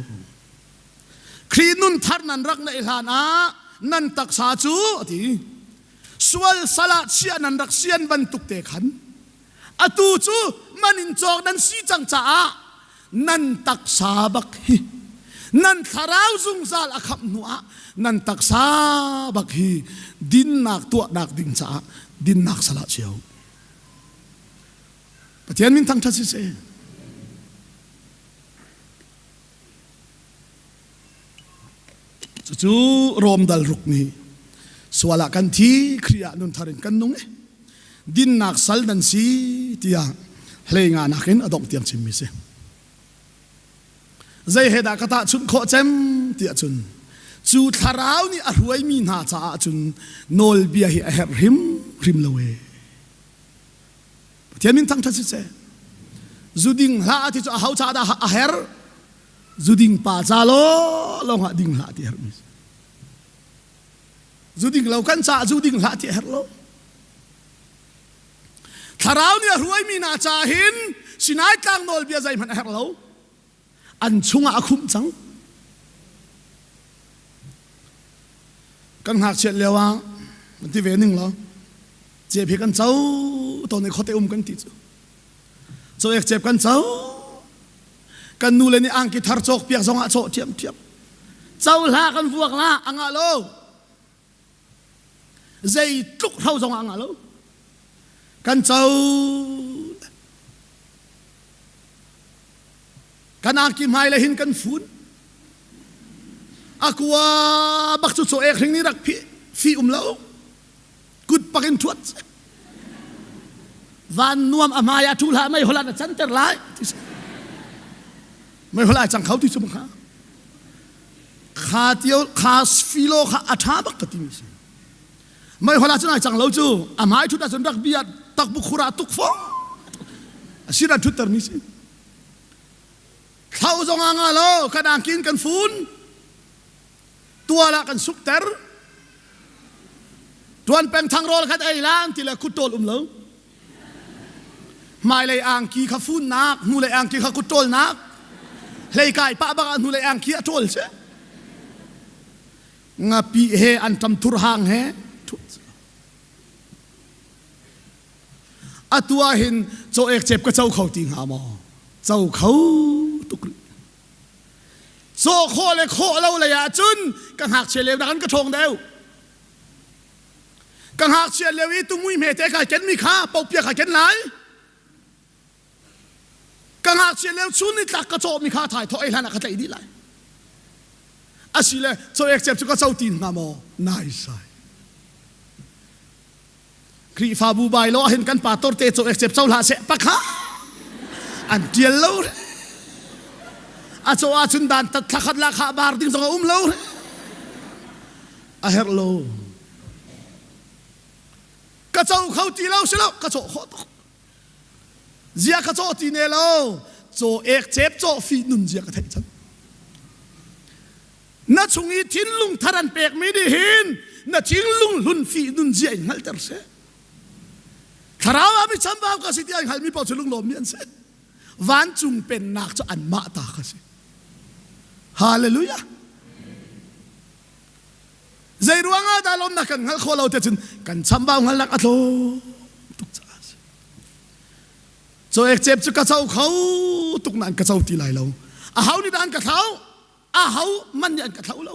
Khrih nun thar nan rak neih hlan ah nan taksa cu a ti sual sal ah chiah nan rak sian bantuk te khan atu cu man in cawk nan si cang caah nan taksa bak hi nan thlarau zungzal a khamh hnu ah nan taksa bak hi dinnak tuahnak ding caah dinnak sal ah chia u Pathian min thangṭhat siseh. Cucu Rom dal ruk nih sual ah kan thi, Khrih ah nunthar in kan nung i dinnak sal nan si tiah hlei nga nakin a dongh tiang chimmi si. Zei he dah ka tahchunh khawh cem tiah cun cu thlarau nih a hruaimi hna caah cun nawlbia hi a herh hrimhrim lo ee. Pathian min thangṭhat siseh. Zuding hlah ti cu aho ca dah a herh? Zuding pa ca law lawng ah ding hlah ti herh mi. Zuding lo kan ca zuding hlah ti herh lo. Thlarau nih a hruaimi hna ca hin Sinai tlang nawlbia zeihmanh a herh lo. An chungah a khumh cang. Kan ngakchiat lio ah kan ti ve ning lo. Cep hi kan co tawn i khuate um kan ti cu. Cawek cep kan co. Kan nu le nih angki thar cawk piak zong ah cawh ṭhiamṭhiam. Co hlah kan vuak la a ngah lo. Zeitluk hro zong ah a ngah lo. Kan co. Kan angki hmai le hin kan fun. A kua bak cu caw ek hring nih rak phih fi um lo. Kut pak in ṭhuat. Van nuam a hmai ah ṭhu hlah mei hol ah na canter lai. Mei hol ai cang kho ti cu kha. Kha tio kha filo kha a ṭha bak ka ti mi si. Mei hol ah cun ai cang lo cu. A hmai ṭhut ahcun rak bia takbu khur ah tuk fo. A sin an ṭhutter mi si. Thlau zong ah nga lo kan angki in kan fun. Tual ah kan sukter. Tuan peng thang rawl khat ei la an ti le kut ṭawl um lo. Hmailei angki kha funnak, hnulei angki kha kut ṭawlnak. Hlei kai pah bak ah hnulei angki a ṭawl si. Ngapi he an ṭam thur hang he Atu ah hin caw ek cep ka co kho ti hnga maw? Co kho tuk rih. Caw khawh le khawh lo lei ah cun ka ngakchia lio nakin ka ṭhawng deuh. Ka ngakchia lio i tumui hmete kai kenmi kha popia kai ken lai. Ka ngakchia lio chun ni tlak ka cawhmi kha thai thawh ei hlan ah ka tlaih dih lai. Asile caw ek cep cu ka co ti hnga maw? Nai sai. Khrihfabu bai lo ahhin kan pastor te caw ek cep co hlah seh pakha an tial lo re. A caw ahcun dan tat thlakhat la kha bar ding zong a um lo re. A herh lo. Ka co kho ti lo si lo ka cawh khawh tuk. Zia ka cawh ti ne lo. Caw ek cep cawh fi nun zia ka theih cang. Na chung i thinlung thar an pekmi nih hin na thinlung hlun fi nun zia in hngalhter seh. Thlarau ah mi chambau ka si ti ai hngalmi paoh cu lunglawmmi an si. Vancung pennak cu anmah ta kha si. Hallelujah. Zei ruangah dah lawmnak kan hngalh khawh lo te cun kan chambau hngalhnak a tlawm tuk caah a si. Caw ek cep cu ka co kho tuk nain ka co ti lai lo. A ho nih dah an ka thlau? A ho man nih an ka thlau lo.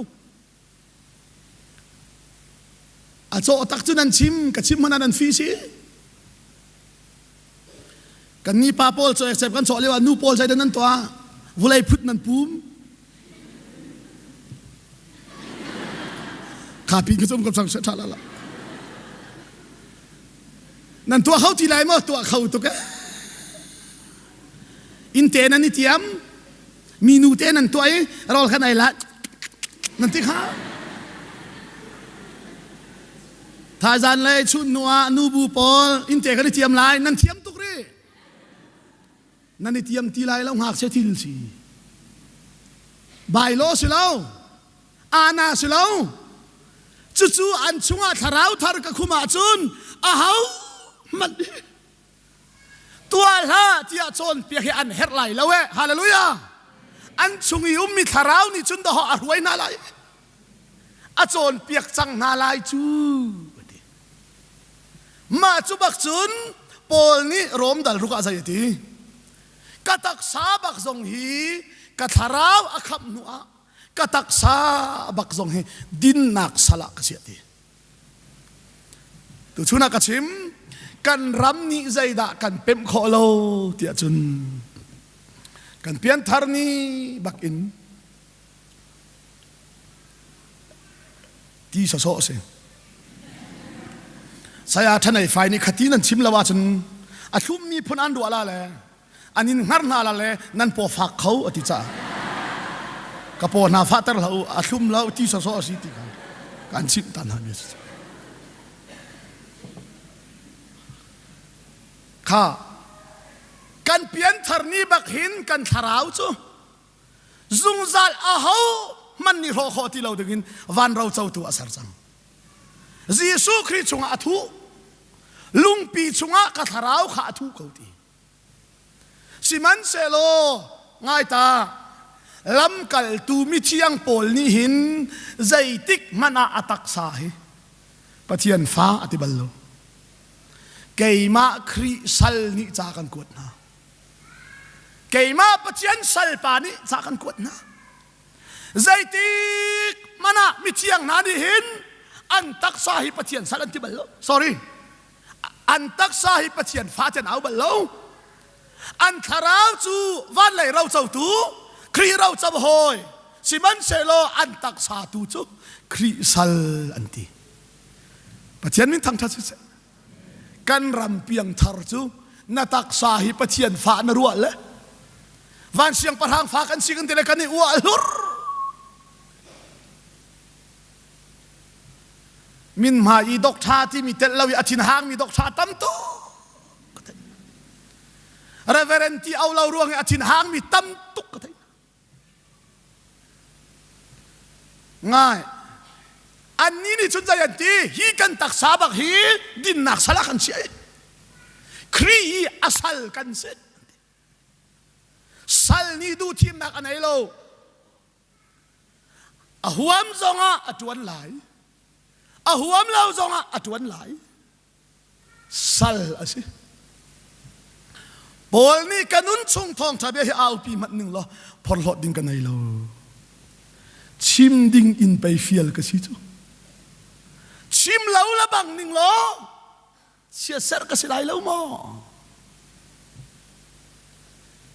A cawh tak cu nan chim, ka chim hmanh ah nan fi si. Kan ni pa pawl caw ek cep kan cawh lio ah nu pawl zeidah nan tuah? Vulei phut nan pum. Kha pi ka cum ka chang tha la la. Nan tuah kho ti lai maw? Tuah kho tuk eh. Inn te nan i tiam. Mi nu te nan tuah i rawl khan ai la. Nan ti kha. Thaizan le chun nu ah nubu pawl inn te kan i tiam lai. Nan thiam tuk ri. Nan i tiam ti lai lo ngakchia thil si. Bailo si lo. Ana si lo. Cucu an chungah thlarau thar ka khum ahcun aho hmanh tuah hlah tiah cawnpiak hi an herh lai lo eh. Hallelujah. An chung i ummi thlarau nih cun dawh a hruai hna lai. A cawnpiak cang hna lai cu. Mah cu bak cun Paul nih Rom dal ruk ah zei a ti? Ka taksa bak zong hi ka thlarau a khamh hnu ah ka taksa bak zong hi dinnak sal ah ka chiah ti. Tuchun ah ka chim kan ram nih zeidah kan pemh khawh lo tiah cun kan pianthar ni bak in Ti sawsawh a si. Saya Thanei Fai nih khati nan chim lo ahcun a thlummi phun an ruah la le an in hngar hna la le nan paw fak kho a ti caah ka paw hna fahter hlah u a thlum lo ti sawsawh a si ti kha kan chimh ta hna mi a si. Kha kan pianthar ni bak hin kan thlarau cu Zungzal aho hmanh nih hrawh khawh ti lo dingin van rocotu a ser cang. Jesuh Khrih chungah a thuh. Lungpi chungah ka thlarau kha a thuh ko ti. Sihmanhsehlaw ngai ta lamkaltu mithiang pawl nih hin zeitik hmanh ah a taksa hi Pathian fa a ti bal lo. Keimah Khrih sal nih ca kan kuat hna. Keimah Pathian salpa nih ca kan kuat hna. Zeitik hmanh ah mithiang hna nih hin an taksa hi Pathian sal an ti bal lo. Sorry. An taksa hi Pathian fa ti an au bal lo. An thlarau cu van lei rocotu Khrih roco hawi sihmanhsehlaw an taksa tu cu Khrih sal an ti. Pathian min thangṭhat siseh. Kan ram piangthar cu na taksa hi Pathian fa na ruah le van siangpahrang fa kan si kan ti le kan i uah hlur. Min hma i doctor timi telh lo i a thinhang mi doctor tam tuk. Reverend ti au lo ruang i a thinhang mi tam tuk ka thei. Ngai. Annih nih cun zei an ti? Hi kan taksa bak hi dinnak sal ah kan chiah i Khrih i a sal kan si. Sal nih duhthimnak a nei lo. A huam zongah a ṭuan lai. A huam lo zongah a ṭuan lai. Sal a si. Paul nih ka nun chung thawngṭha bia hi aupi hmanh ning law phorhlawt ding ka nei lo. Chim ding in pei fial ka si cu. Chim lo la bang ning law siaserh ka si lai lo maw?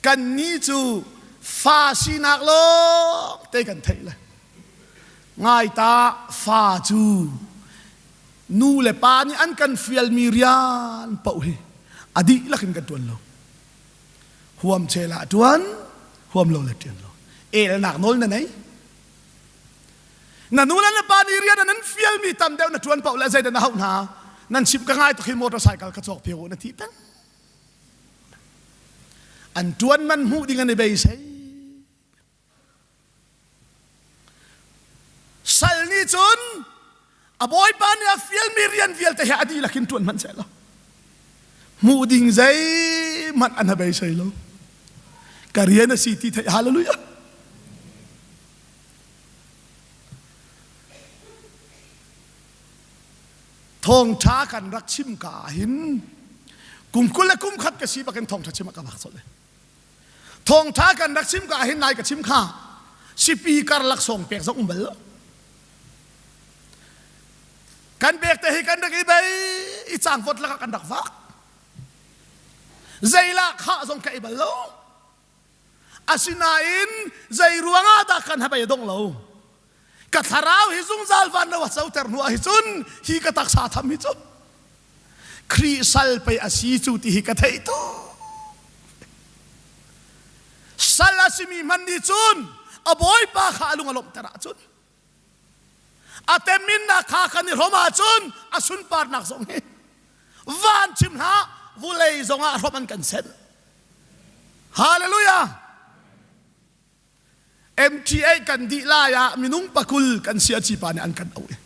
Kannih cu fa sinak lawng te kan theih le. Ngai ta fa cu nu le pa nih an kan fialmi rian paoh hi a dihlak in kan ṭuan lo. Huam chel ah ṭuan, huam lo le ṭuan lo. Elnak nawl na nei. Na nu le na pa nih rian an fialmi tam deuh na ṭuan paoh le zeidah na hauh hna? Nan chimh ka ngai tuk hi motorcycle ka cawk piak u na ti peng. An ṭuan man hmuh ding an i beisei. Sal nih cun a bawipa nih a fialmi rian vialte hi a dihlak in ṭuan hmanh seh law hmuh ding zeihmanh an beisei lo. Ka rian a si ti theih hallelujah. Thawngṭha kan rak chim ka ah hin kum 20 le kum khat ka si bakin thawngṭha chim a ka bak colh. Thawngṭha kan rak chim ka ah hin nai ka chim kha sipi karlak sawng pek zong um bal lo. Kan pek te hi kan rak i bei i cangvot lakah kan rak vak. Zeilah khah zong ka i bal lo. Asinain zei ruangah dah kan habei a dong lo. Ka thlarau hi zungzal van lo a coter hnu ah hi cun hi ka taksa tham hi cu Khrih sal pei a si cu ti hi ka theih tu. Sal a simi hmanh nih cun a bawipa kha a lung a lawmhter ahcun a teminnak kha kan i hrawm ahcun a sunparnak zong hi van chim hlah vulei zongah hrawm an kan senh. Hallelujah! MTA kan dih lai ah minung pakul kan si a pa nih an kan auh i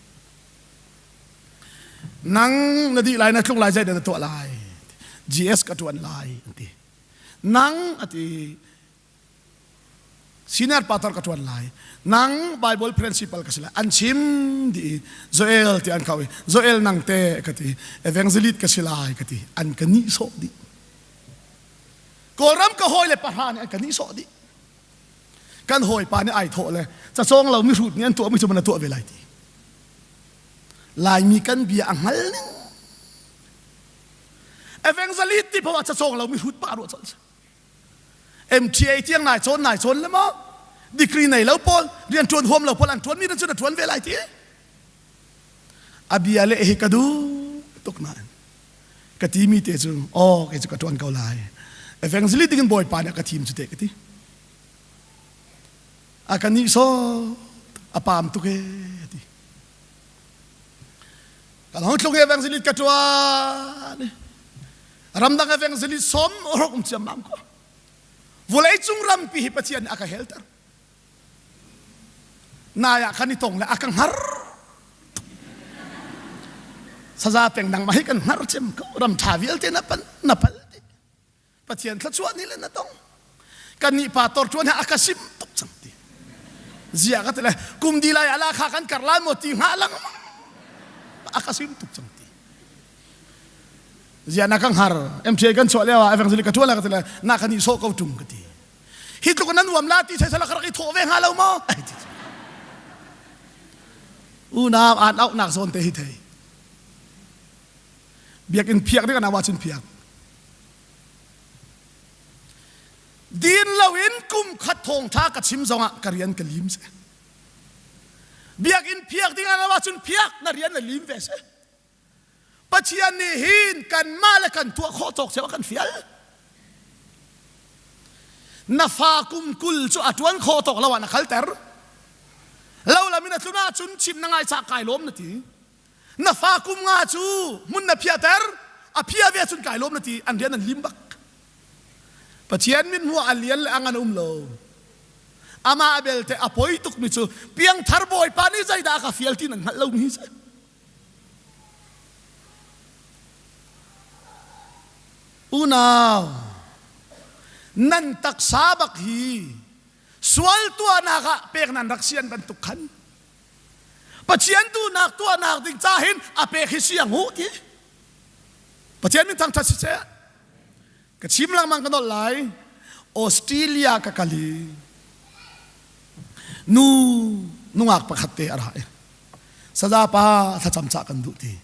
nang na dih lai na tlung lai zeidah na tuah lai GS ka tuan lai an ti nang ati senior pastor ka tuan lai nang Bible principal ka si lai an chim di Joel ti an kau i Joel nang te ka ti evangelist ka si lai ka ti an ka nih sawh dih Kawlram ka hawi le pahra nih an ka nihsawh dih. Kan hawipa nih ai thawh le cacawng lo mihrut nih an tuahmi cu man a tuah ve lai ti. Laimi kan bia a hngal ning. Evangelist ti poah cacawng lo mihrut pa ruah colh si. MTA tiang nai cawn nai cawn le maw degree nei lo pawl rian ṭuan huam lo pawl an ṭuan mi cu na ṭuan ve lai ti. A bia le hi ka duh tuk nain ka timi te cu aw kei cu ka ṭuan ko lai evangelist ding in bawipa nih a ka thim cu te ka ti a ka nih so a paam tuk e ti ka long tlung evangelist ka ṭuan ramdang evangelist som rok um ciam mam ko vulei cung rampi hi pathian nih a ka helter Nai ah kan i tong le a ka hngar. Saza peng nangmah hi kan hngar cem ko. Ram ṭha vialte na pan na pal ti. Pathian thluachuah ni le na tong. Kan nih pa tor ṭuan he a ka sim tuk cang ti. Zia ka ti le kum di lai ala kha kan kar lai maw ti hnga lang a ka sim tuk cang ti. Zia na ka hngar. MTA kan chuah lio ah evangelist ka ṭuan la ka ti le na ka nih sawh ko ṭung ka ti. Hi tluk nan uam la ti sai sala ka rak i thawh ve hnga lo maw? Ai ti. Unau aan auhnak zawn te hi thei. Biakinn phiak ding an au ahcun phiak. Din loin kum khat thawngtha ka chim zongah ka rian ka lim se. Biakinn phiak ding an au ahcun phiak na rian na lim ve se. Pathian nih hin kanmah le kan tuah khawh tawk cio a kan fial. Na fa kum 20 cu a ṭuan khawh tawk lo ah na kalter. Lo lam in a tlun ahcun chim na ngai cah kai lawm na ti. Na fa kum nga cu hmun na phiahter, a phia ve cun kai lawm na ti, an rian an lim bak. Pathian min hmuh a lian le a ngan um lo. Amah belte a poi tukmi cu piangthar bawipa nih zeidah a ka fial ti nan hngalh lomi si. Unau, nan taksa bak hi sual tuahnak ah pek nan rak sian bantuk khan Pathian duhnak tuahnak ding ca hin a pek hi siang u ti. Pathian min thangṭhat si seh. Ka chim lengmang ka nolh lai. Australia ka kal i nu nungak pakhat te a ra i saza pa thlacam cah kan duh ti.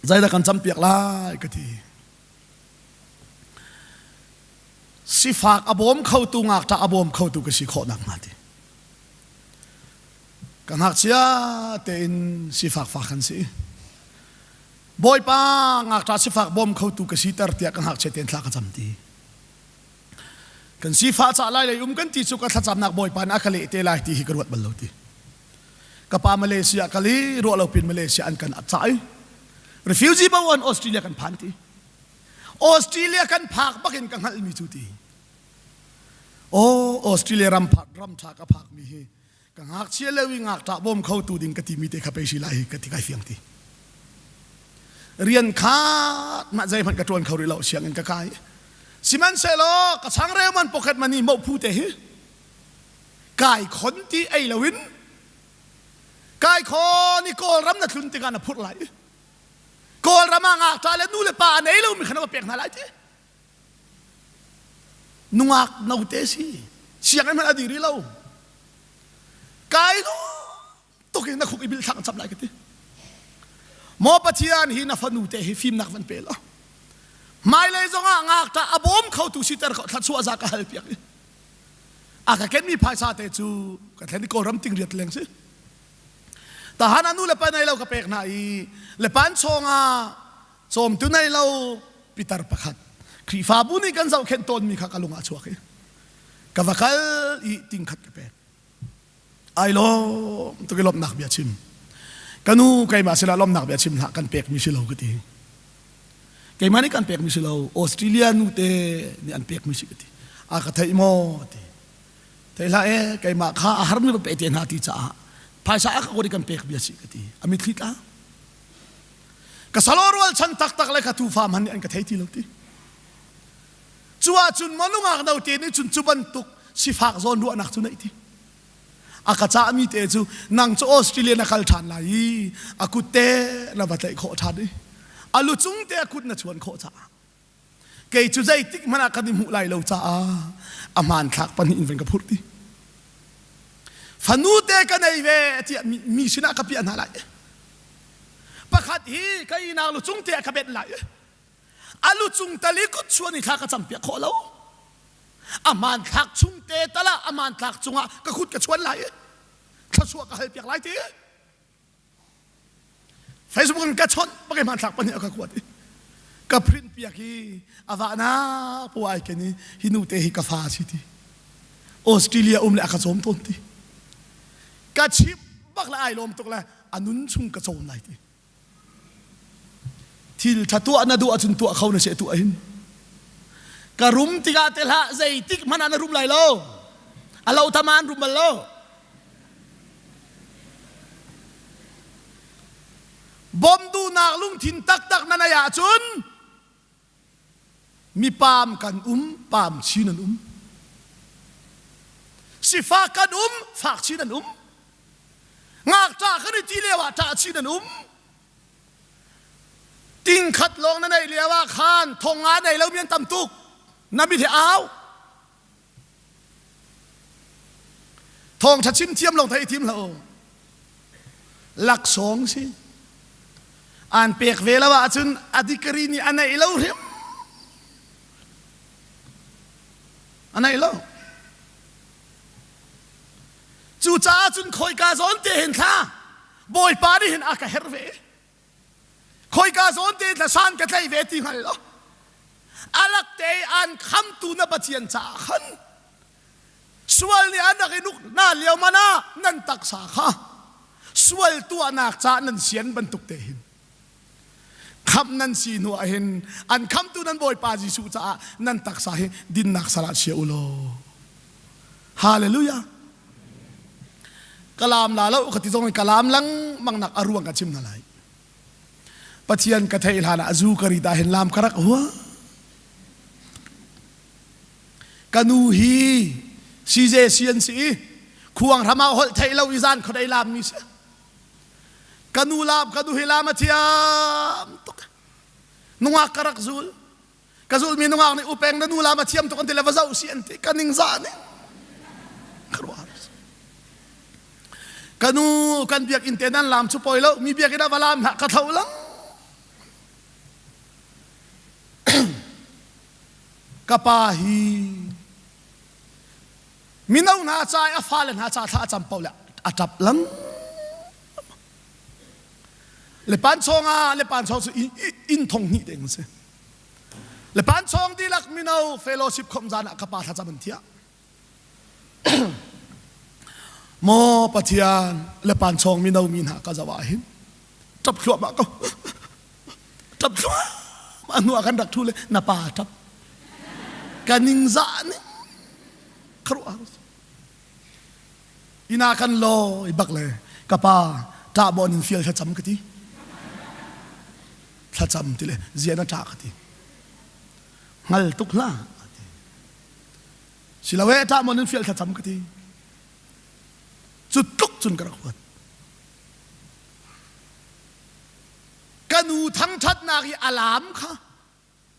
Zeidah kan campiak lai ka ti. Sifak a bawm khotu ngakṭah a bawm khotu ka si khawh nak hnga ti. Ka ngakchia tein sifak fa kan si. Bawipa ngakṭa sifak bawm khotu ka siter tiah ka ngakchia tein thla ka cam ti. Kan sifah cah lai lei um kan ti cu ka thlacamnak Bawipa nih a ka leh te lai ti hi ka ruat bal lo ti. Ka pa Malaysia kal i ruah lo pin Malaysia an kan cah i refugee bo an Australia kan phan ti. Australia kan phak bakin ka hngalhmi cu ti. Oh, Australia ram phak ram ṭha ka phakmi hi ka ngakchia lio i ngakṭah bawm kho tu ding ka timi te kha pei si lai hi ka ti kai fiang ti. Rian kha mah zeihmanh ka ṭuan kho rih lo sianginn ka kai. Sihmanhsehlaw ka changreu man pocket money mo phu te hi kai khon ti ei loin kai khon i Kawlram na tlun tikah na phurh lai. Kawlram ah ngakṭah le nu le pa a nei lomi kha na va pek hna lai ti. Nungak note si sianginn hmanh a dih rih lo. Kai lawm tuk in na khuk i bil thlak chap lai ka ti. Maw Pathian hi na fanu te hi fimnak van pe law. Hmailei zongah ngakṭah a bawm khotu siter kho thluachuah za ka hal piak i. A ka kenmi phaisa te cu ka thlen i Kawlram ting riat leng si. Tahan a nu le pa nei lo ka pek hna i le pan chawngah cawmtu nei lo pitar pakhat Khrihfabu nih kan zohkhenh tawnmi kha ka lung ah chuak i ka va kal i tingkhat ka pek. Ai lawm tuk i lawmhnak bia chim. Ka nu keimah sila lawmhnak bia chim hlah kan pekmi si lo ka ti. Keimah nih kan pekmi si lo Australia nu te nih an pekmi si ka ti. A ka theih maw ti. Thei hlah e keimah kha a harmi va pe te hna ti caah phaisa a ka kuat i kan pek bia si ka ti. A mitthli tla. Ka salo rual chan taktak le ka tufa hmanh nih an ka thei ti lo ti. Cu ahcun maw nungak note nih cun cu bantuk sifak zawn ruahnak cu neih ti. A ka cahmi te cu nang cu Australia na kal ṭhan lai i a kut te na va tlaih khawh ṭhan i a lu cung te a kut na chuan khawh caah kei cu zeitik hmanh ah kan i hmuh lai lo caah a hmanthlak pahnih in van ka phurh ti. Fanu te ka nei ve tiah mi sinah ka piah hna lai. Pakhat hi ka inak lu cung te ah ka benh lai. A lu cung tal i kut chuan i thla ka campiak khawh lo. A hmanthlak chung te tal ah a hmanthlak cungah ka kut ka chuan lai i thluachuah ka halpiak lai ti. Facebook in ka chawnh bak i hmanthlak pahnih a ka kuat i ka print piak i a vahna pu ai ken i hi nu te hi ka fa si ti. Australia um le a ka cawm tawn ti. Ka chimh bak le ai lawm tuk le a nun chung ka cawm lai ti. Thil ṭha tuah na duh ahcun tuah kho na si tuah hin. Ka rum tikah te hlah zeitik hmanh ah na rum lai lo. A lo tama an rum bal lo. Bawm duhnak lungthin taktak na neih ahcun mi paam kan um, paam chin an um. Sifak kan um, fak chin an um. Ngakṭah kan i ti lio ah ṭah chin an um. Tingkhat lawng na neih lio ah khan thong nga nei lomi an tam tuk. Na mit he au. Thawngṭha chim thiam lawng thei thim hlah u. Laksawng si. An pek ve lo ahcun a degree nih a neih lo hrim. A neih lo. Cucaah cun khawika zawn te hin thla Bawipa nih hin a ka herh ve. Khawika zawn te thla san ka tlai ve ti hngal lo. A lak te an khamtu na Pathian caah khan sual nih an rak i nuk na lio man ah nan taksa kha sual tuahnak caah nan sian bantuk te hin khamh nan si hnu ah hin an khamtu nan Bawipa Jesuh caah nan taksa hi dinnak sal ah chia u law Hallelujah Kalam la lo ka ti zong in kalam lengmang nak a ruang ka chim hna lai Pathian ka theih hlan ah zu ka ri ta hin lam ka rak hua ka nu hi CJC an si i khuang hram ah holh theih lo i zan khuadei lam mi si ka nu lam ka nu hi lam a thiam tuk nungak ka rak zul ka zulmi nungak nih upeng na nu lam a thiam tuk an ti le va zoh si an ti ka ning zah ning ka ruah ka nu kan biakinn te nan lam cu poi lo mi biakinn ah va lam hlah ka tho lang ka pa hi mino hna ca i a fale hna ca thla a cam paoh le a ṭap lang. Le panchawng ah le panchawng cu inn thong hnih ding si. Le panchawng dihlak mino fellowship khom zan ah ka pa thlacam an thiah. Maw Pathian le panchawng mino mi hna ka zoh ah hin ṭap thluahmah ko. Ṭap thluahmah hnu ah kan rak ṭhu le na pa ṭap. Ka ningzah ning kharuah Inn ah kan lawi bak le ka pa ṭah bawn in fial thlacam ka ti. Thlacam ti le zia na ṭah ka ti. Hngal tuk hlah ti. Silo e ṭah mawn in fial thlacam ka ti. Cu tluk cun ka rak huat. Ka nu thangṭhatnak i alam kha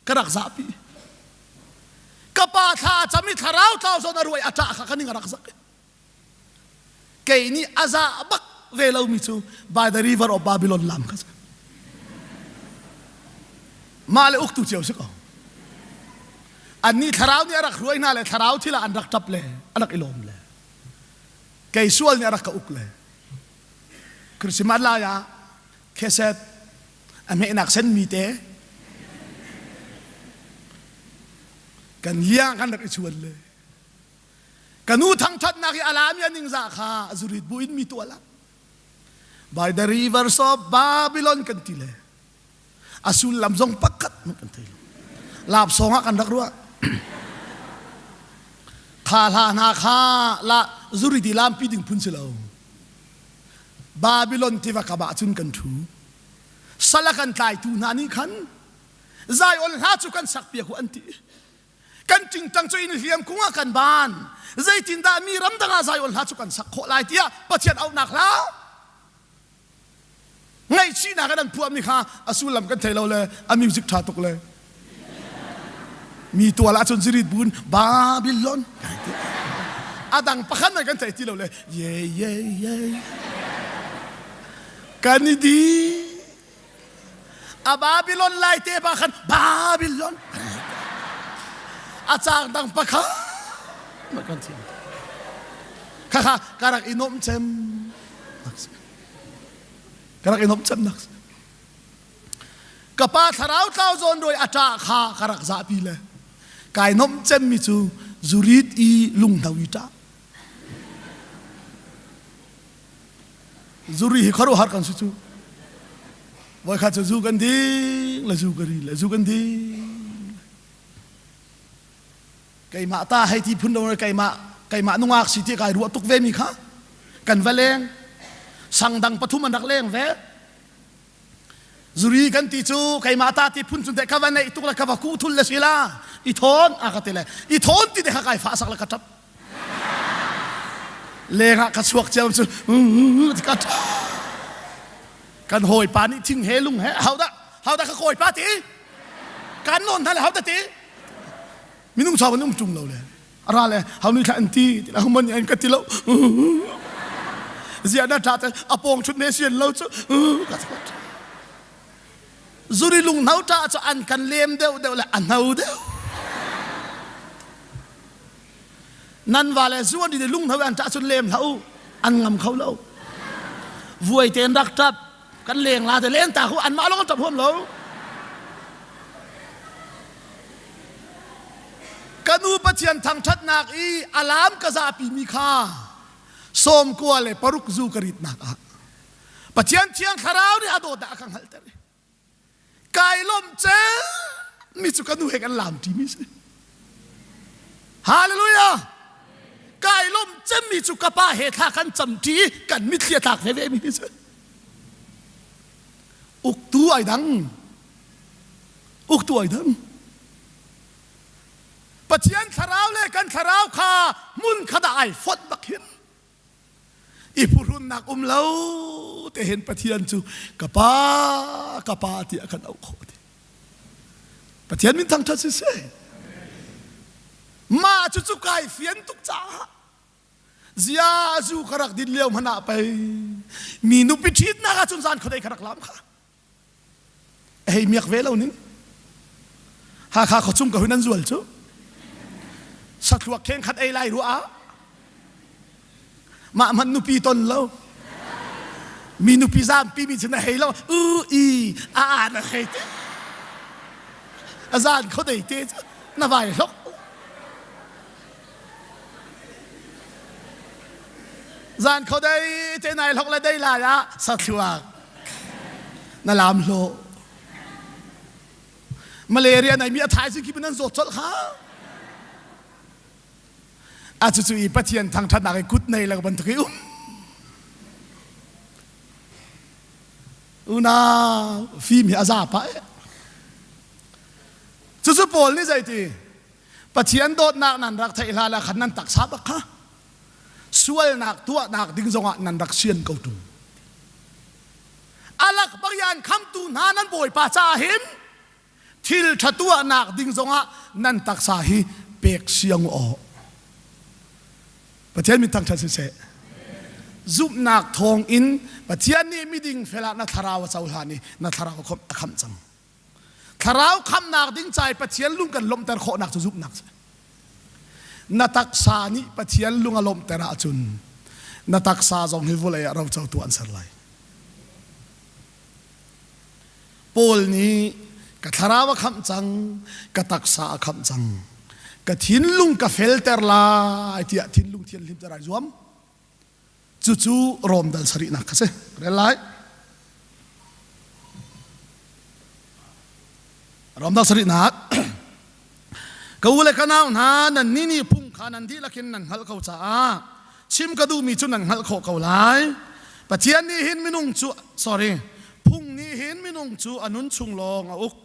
ka rak zahpi. Ka pa thla a cam i thlarau tlau zawn a ruai a ṭah kha ka ning a rak zak. Kei nih a zah bak ve lomi cu by the river of Babylon lam kha si. Mah le uktu cio si ko. Annih thlarau nih a rak hruai hna le thlarau thil ah an rak ṭap le an rak i lawm le kei sual nih a rak ka uk le Christmas lai ah kheset a hmehnak senmi te kan liang kan rak i chuan le ka nu thangthatnak i alami a ningzah kha zurit bu in mi tuah la by the rivers of Babylon kan ti le a sullam zong pakhat kan thei lo lap song ah kan rak ruah kha hla hna kha la zuriti lampi ding phun si lo Babylon tiva kam ah cun kan ṭhu. Sal a kan tlaitu hna nih khan Zion hla cu kan sakpiak u an ti. Kan ṭingṭang cu in hliam kung ah kan ban. Zeitindah mi ramdang ah Zion hla cu kan sak khawh lai tiah Pathian auhnak hla ngaihchihnak in an phuahmi kha a sullam kan thei lo le a music ṭha tuk le mi tual ahcun zirit bun Babylon a dang pakhat man kan thei ti lo le ye ye ye kan i di a Babylon lai te pa khan Babylon a cang dang pakhat kan thiam kha kha ka rak i nuam cem ka rak i nuam cem nak Ka pa thlarau tlau zawn rawi a ṭah kha ka rak zahpi le kai nomh cemmi cu zurit i lunghno i ṭah. Zuri hi khuaruahhar kan si cu. Voikhat cu zu kan ding le zu ka ri le zu kan ding. Keimah ta hei ti phun lo keimah keimah nungak si ti kai ruah tuk ve mi kha kan va leng sang dang pathum an rak leng ve Zuri kan ti cu keimah ta ti phun cun teh ka va neih tuk le ka va kuh thul le si la i thawn a ka ti le i thawn ti te kha kai fah sak le ka ṭap leng ah ka chuak cio cu ka ṭap kan hawipa nih thing he lung he haudah haudah ka kawipa ti kan nawn hna le haudah ti minung sau an um ṭung lo le ra le hau ni thla an ti ti la man an ka ti lo zia na tha a pong chut ne sian lo chu ka zuri lung nau ta chu an kan lem deuh deuh le a no deuh nan va le zuan di lung no an ta chun lem hlau an ngam kho lo vuai ten rak tap kan leng la te leng ta khu an mah long tap huam lo Ka nu Pathian thangṭhatnak i alam ka zapi mi kha 96 zu ka ritnak ah Pathian Thiang Thlarau nih a dawt dah a ka hngalhter i kai lawmh mi cu ka nu he kan lam ṭi mi si. Hallelujah! Kai lawmh cemmi cu ka pa he thla kan cam ṭi i kan mitthli a tlak veve mi si. Uktu ai dang. Uktu ai dang. Pathian thlarau le kan thlarau kha hmun khat ah ai fonh bak hin i phuhrunnak um lo te hin Pathian cu ka pa ka pa tiah kan auh khawh ti Pathian min thangṭhat si seh mah cu cu kai fian tuk caah zia zu ka rak din lio hmanh ah pei mi nupi ṭhitnak ahcun zan khuadei ka rak lam kha hei miak ve lo ning Hakha khuachung ka hun an zual cu sathluak kheng khat ei lai ruah ah mah hmanh nupi ton lo. Mi nupi zaampi mi cu na hei lo u i a a na hei te. A zan kho dei te cu na vai hlok. Zan kho dei te nai hlok le dei lai ah sathluak na lam hlo. Malaria nei mi a thaizing khi nan zawt colh kha. A cucu i Pathian thangṭhatnak i kut nei lo bantuk i um. Unau fim hi a za pah eh. Cucu Paul nih zeiti Pathian dawtnak nan rak theih hlan ah khan nan taksa bak kha sualnak tuahnak ding zongah nan rak sian ko ṭung. Alak bak i an khamtu hna nan Bawipa caah hin thil ṭha tuahnak ding zongah nan taksa hi pek siang aw. Pathian min thangṭhat siseh. Zumhnak thawng in Pathian nih miding fel ah na thlarau a cohlan i na thlarau a khamh cang. Thlarau khamhnak ding ca i Pathian lung kan lawmhter khawhnak cu zumhnak si. Na taksa nih Pathian lung a lawmhter ahcun na taksa zong hi vawlei ah rocotu an ser lai. Paul nih ka thlarau a khamh cang, ka taksa a khamh cang, ka thinlung ka felter lai tiah thinlung thianhlimter ai zuam. Cucu Rom dal sarihnak kha si. Rel lai. Rom dal sarihnak. Ka u le ka nau hna, nannih nih phung kha nan dihlak in nan hngalh ko caah chim ka duhmi cu nan hngalh khawh ko lai. Pathian nih hin minung cu sorry, phung nih hin minung cu a nun chung lawng a uk.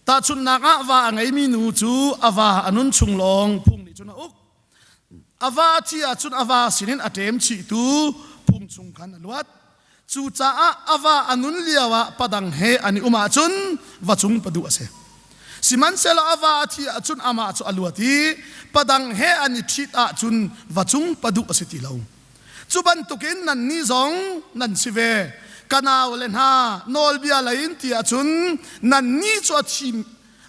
Tahchunhnak ah va a ngeimi nu cu a va a nun chung lawng phung nih cun a uk. A va a thih ahcun a va sinin a ṭem chihtu phung chung khan a luat. Cucaah a va a nun lioah padang he an i um ahcun va cung paduh a si. Sihmanhsehlaw a va a thih ahcun amah cu a luat i padang he an i ṭhit ahcun va cung paduh a si ti lo. Cu bantukin nannih zong nan si ve. Ka naule hna, nawlbia lei in ti ahcun nannih cu a thi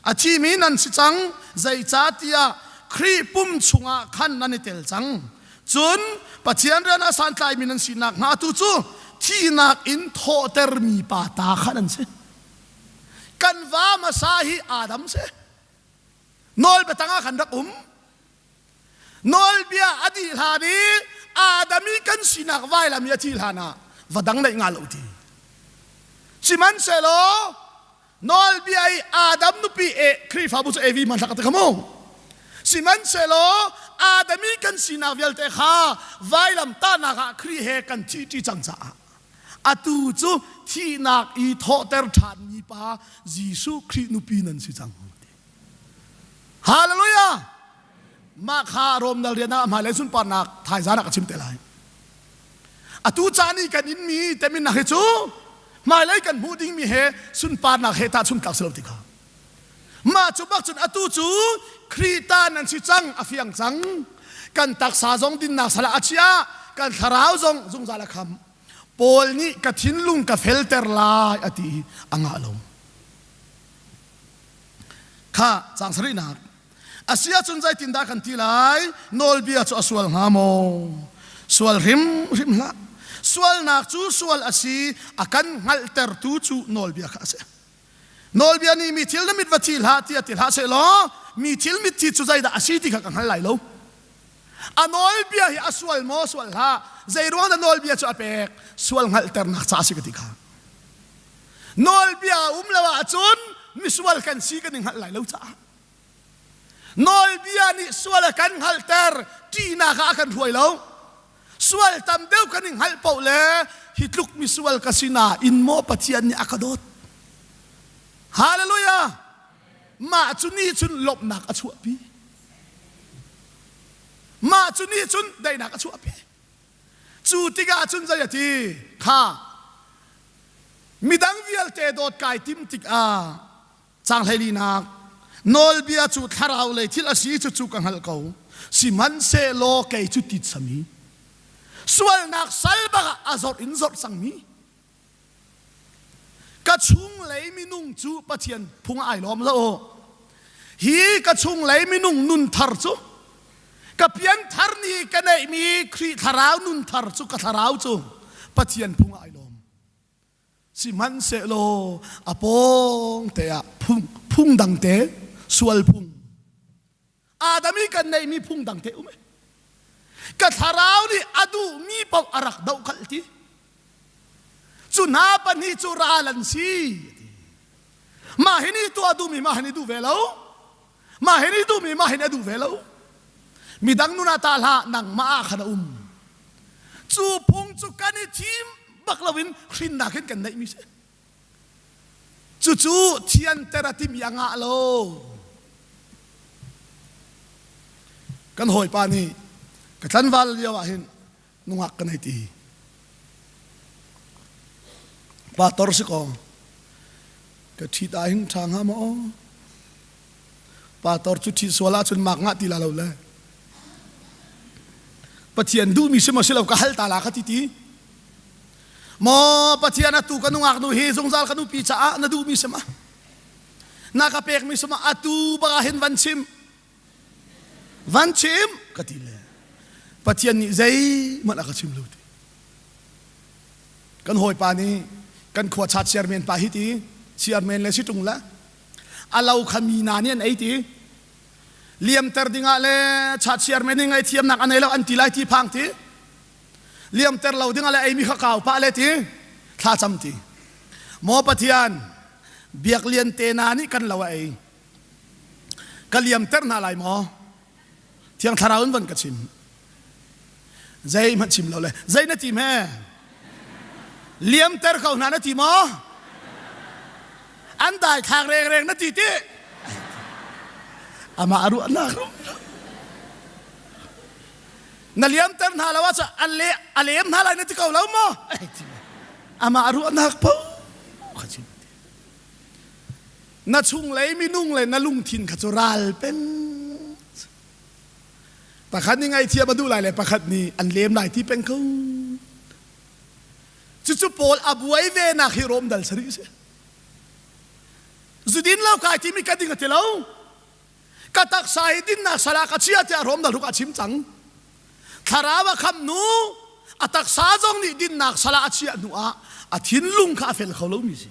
A thimi nan si cang, zeicahtiah Khrih pum chungah khan nan i tel cang. Cun Pathian rian ah santlaimi nan si nakhnga tu cu thihnak in thawhtermi pa ta kha nan si. Kan va hmasa hi Adam si. Nawlbia tangah khan rak um. Nawlbia a dih hlan i Adam i kan sinak vailam i a thih hlan ah va dang neih nga lo ti. Sihmanhsehlaw Nawlbia i Adam nupi e Khrihfabu cu Evi hmanthlak ka ti kha mu. Sihmanhsehlaw Adam i kan sinak vialte kha vailam tahnak ah Khrih he kan thihṭi cang caah atu cu thihnak i thawhter ṭhanmi pa Jesuh Khrih nupi nan si cang. Hallelujah! Mah kha Rom dal rian ah hmailei sunparnak thaizan ah ka chim te lai. Atu caan i kan inmi teminnak hi cu hmailei kan hmuh dingmi he sunparnak he tahchun tlak si lo ti kha. Mah cu bak cun atu cu Khrih ta nan si cang a fiang cang. Kan taksa zong dinnak salah a chia, kan thlarau zong zungzal a kham. Paul nih ka thinlung ka felter lai a ti i a ngah lo. Kha caang sarihnak A si ahcun zeitindah kan ti lai? Nawlbia cu a sual hnga maw? Sual hrimhrim hlah. Sualnak cu sual a si, a kan hngalhtertu cu nawlbia kha a si. Nawlbia nih mi thil na mit va thi hlah tiah ti hlah sehlaw mi thil mit thi cu zeidah a si ti kha ka hngal lai lo. A nawlbia hi a sual maw sual hlah? Zeiruang dah nawlbia cu a pek? Sual hngalhternak ca a si ka ti kha. Nawlbia a um lo ahcun misual kan si kan i hngalh lai lo caah. Nawlbia nih sual a kan hngalhter, ṭihnak ah a kan hruai lo. Sual tam deuh kan i hngalh paoh le hi tluk misual ka si nain maw Pathian nih a ka dawt. Hallelujah! Mah cu nih cun lawmhnak a chuahpi. Mah cu nih cun daihnak a chuahpi. Cu tikah cun zei a ti? Kha midang vialte dawt kai tim tikah Caang hleilinak Nawlbia cu thlarau lei thil a si cucu ka hngalh ko. Sihmanhsehlaw kei cu titsami sualnak sal bak ah a zorh in zorh cangmi ka chunglei minung cu Pathian phung ai lawm lo. Hi ka chunglei minung nun thar cu ka pianthar ni ka neihmi Khrih thlarau nun thar cu ka thlarau cu Pathian phung ai lawm. Sihmanhsehlaw a pawng te ah phung, phung dang te sual phung Adam i kan neihmi phung dang te um ka thlarau nih a duhmi paoh a rak dohkalh ti. Cu hna pahnih cu ral an si. Mah hi nih tuah duhmi mah hi nih duh ve lo. Mah hi nih duhmi mah hi nih a duh ve lo. Midang nun ah ta hlah nangmah ah khan a um. Cu phung cu kan i thim bak loin hrinnak in kan neihmi si. Cucu thianter a timi a ngah lo. Kan hawipa nih ka tlanval lio ah hin nungak kan hei ti. Pastor si kaw ka ṭhit ah hin ṭha hnga maw? Pastor cu ṭhit sual ahcun mak ngah ti la lo le. Pathian duhmi si maw si lo ka hal ta la ka ti ti. Maw Pathian atu ka nungak nu hi zungzal ka nupi caah na duhmi si ma? Na ka pekmi si ma atu bak ah hin van chim. Van chim ka ti le Pathian nih zeihmanh a ka chim lo ti. Kan hawipa nih kan khua cha chairman pa hi ti chairman le si ṭung le a lo kha mi na nih an ei ti liamter dingah le cha chairman nih ngaihthiamnak a nei lo an ti lai ti phang ti liamter lo dingah le ei mi kha kau pah le ti thlacam ti maw Pathian biak lian te na nih kan lo a ei Ka liamter hna lai maw? Thiang Thlarau in van ka chim. Zeihmanh chim lo le zei na ti hme? Liamter ko hna na ti maw? An dai thlak rengreng na ti ti? Amah a ruahnak na liamter hna lo ahcun a le a lem hna lai na ti ko lo maw? Amah a ruahnak po kha chim. Na chunglei minung le na lungthin kha cu ral peng. Pakhat nih ngaihthiam a duh lai le pakhat nih an lem lai ti peng ko. Cucu Paul a buai ve nak hi Rom dal sarih si. Zudin lo kai timi ka ding a ti lo. Ka taksa hi dinnak sal ah ka chia tiah Rom dal ruk a chim cang. Thlarau a khamh nu a taksa zong nih dinnak sal ah a chiah hnu ah a thinlung kha a fel kho lomi si.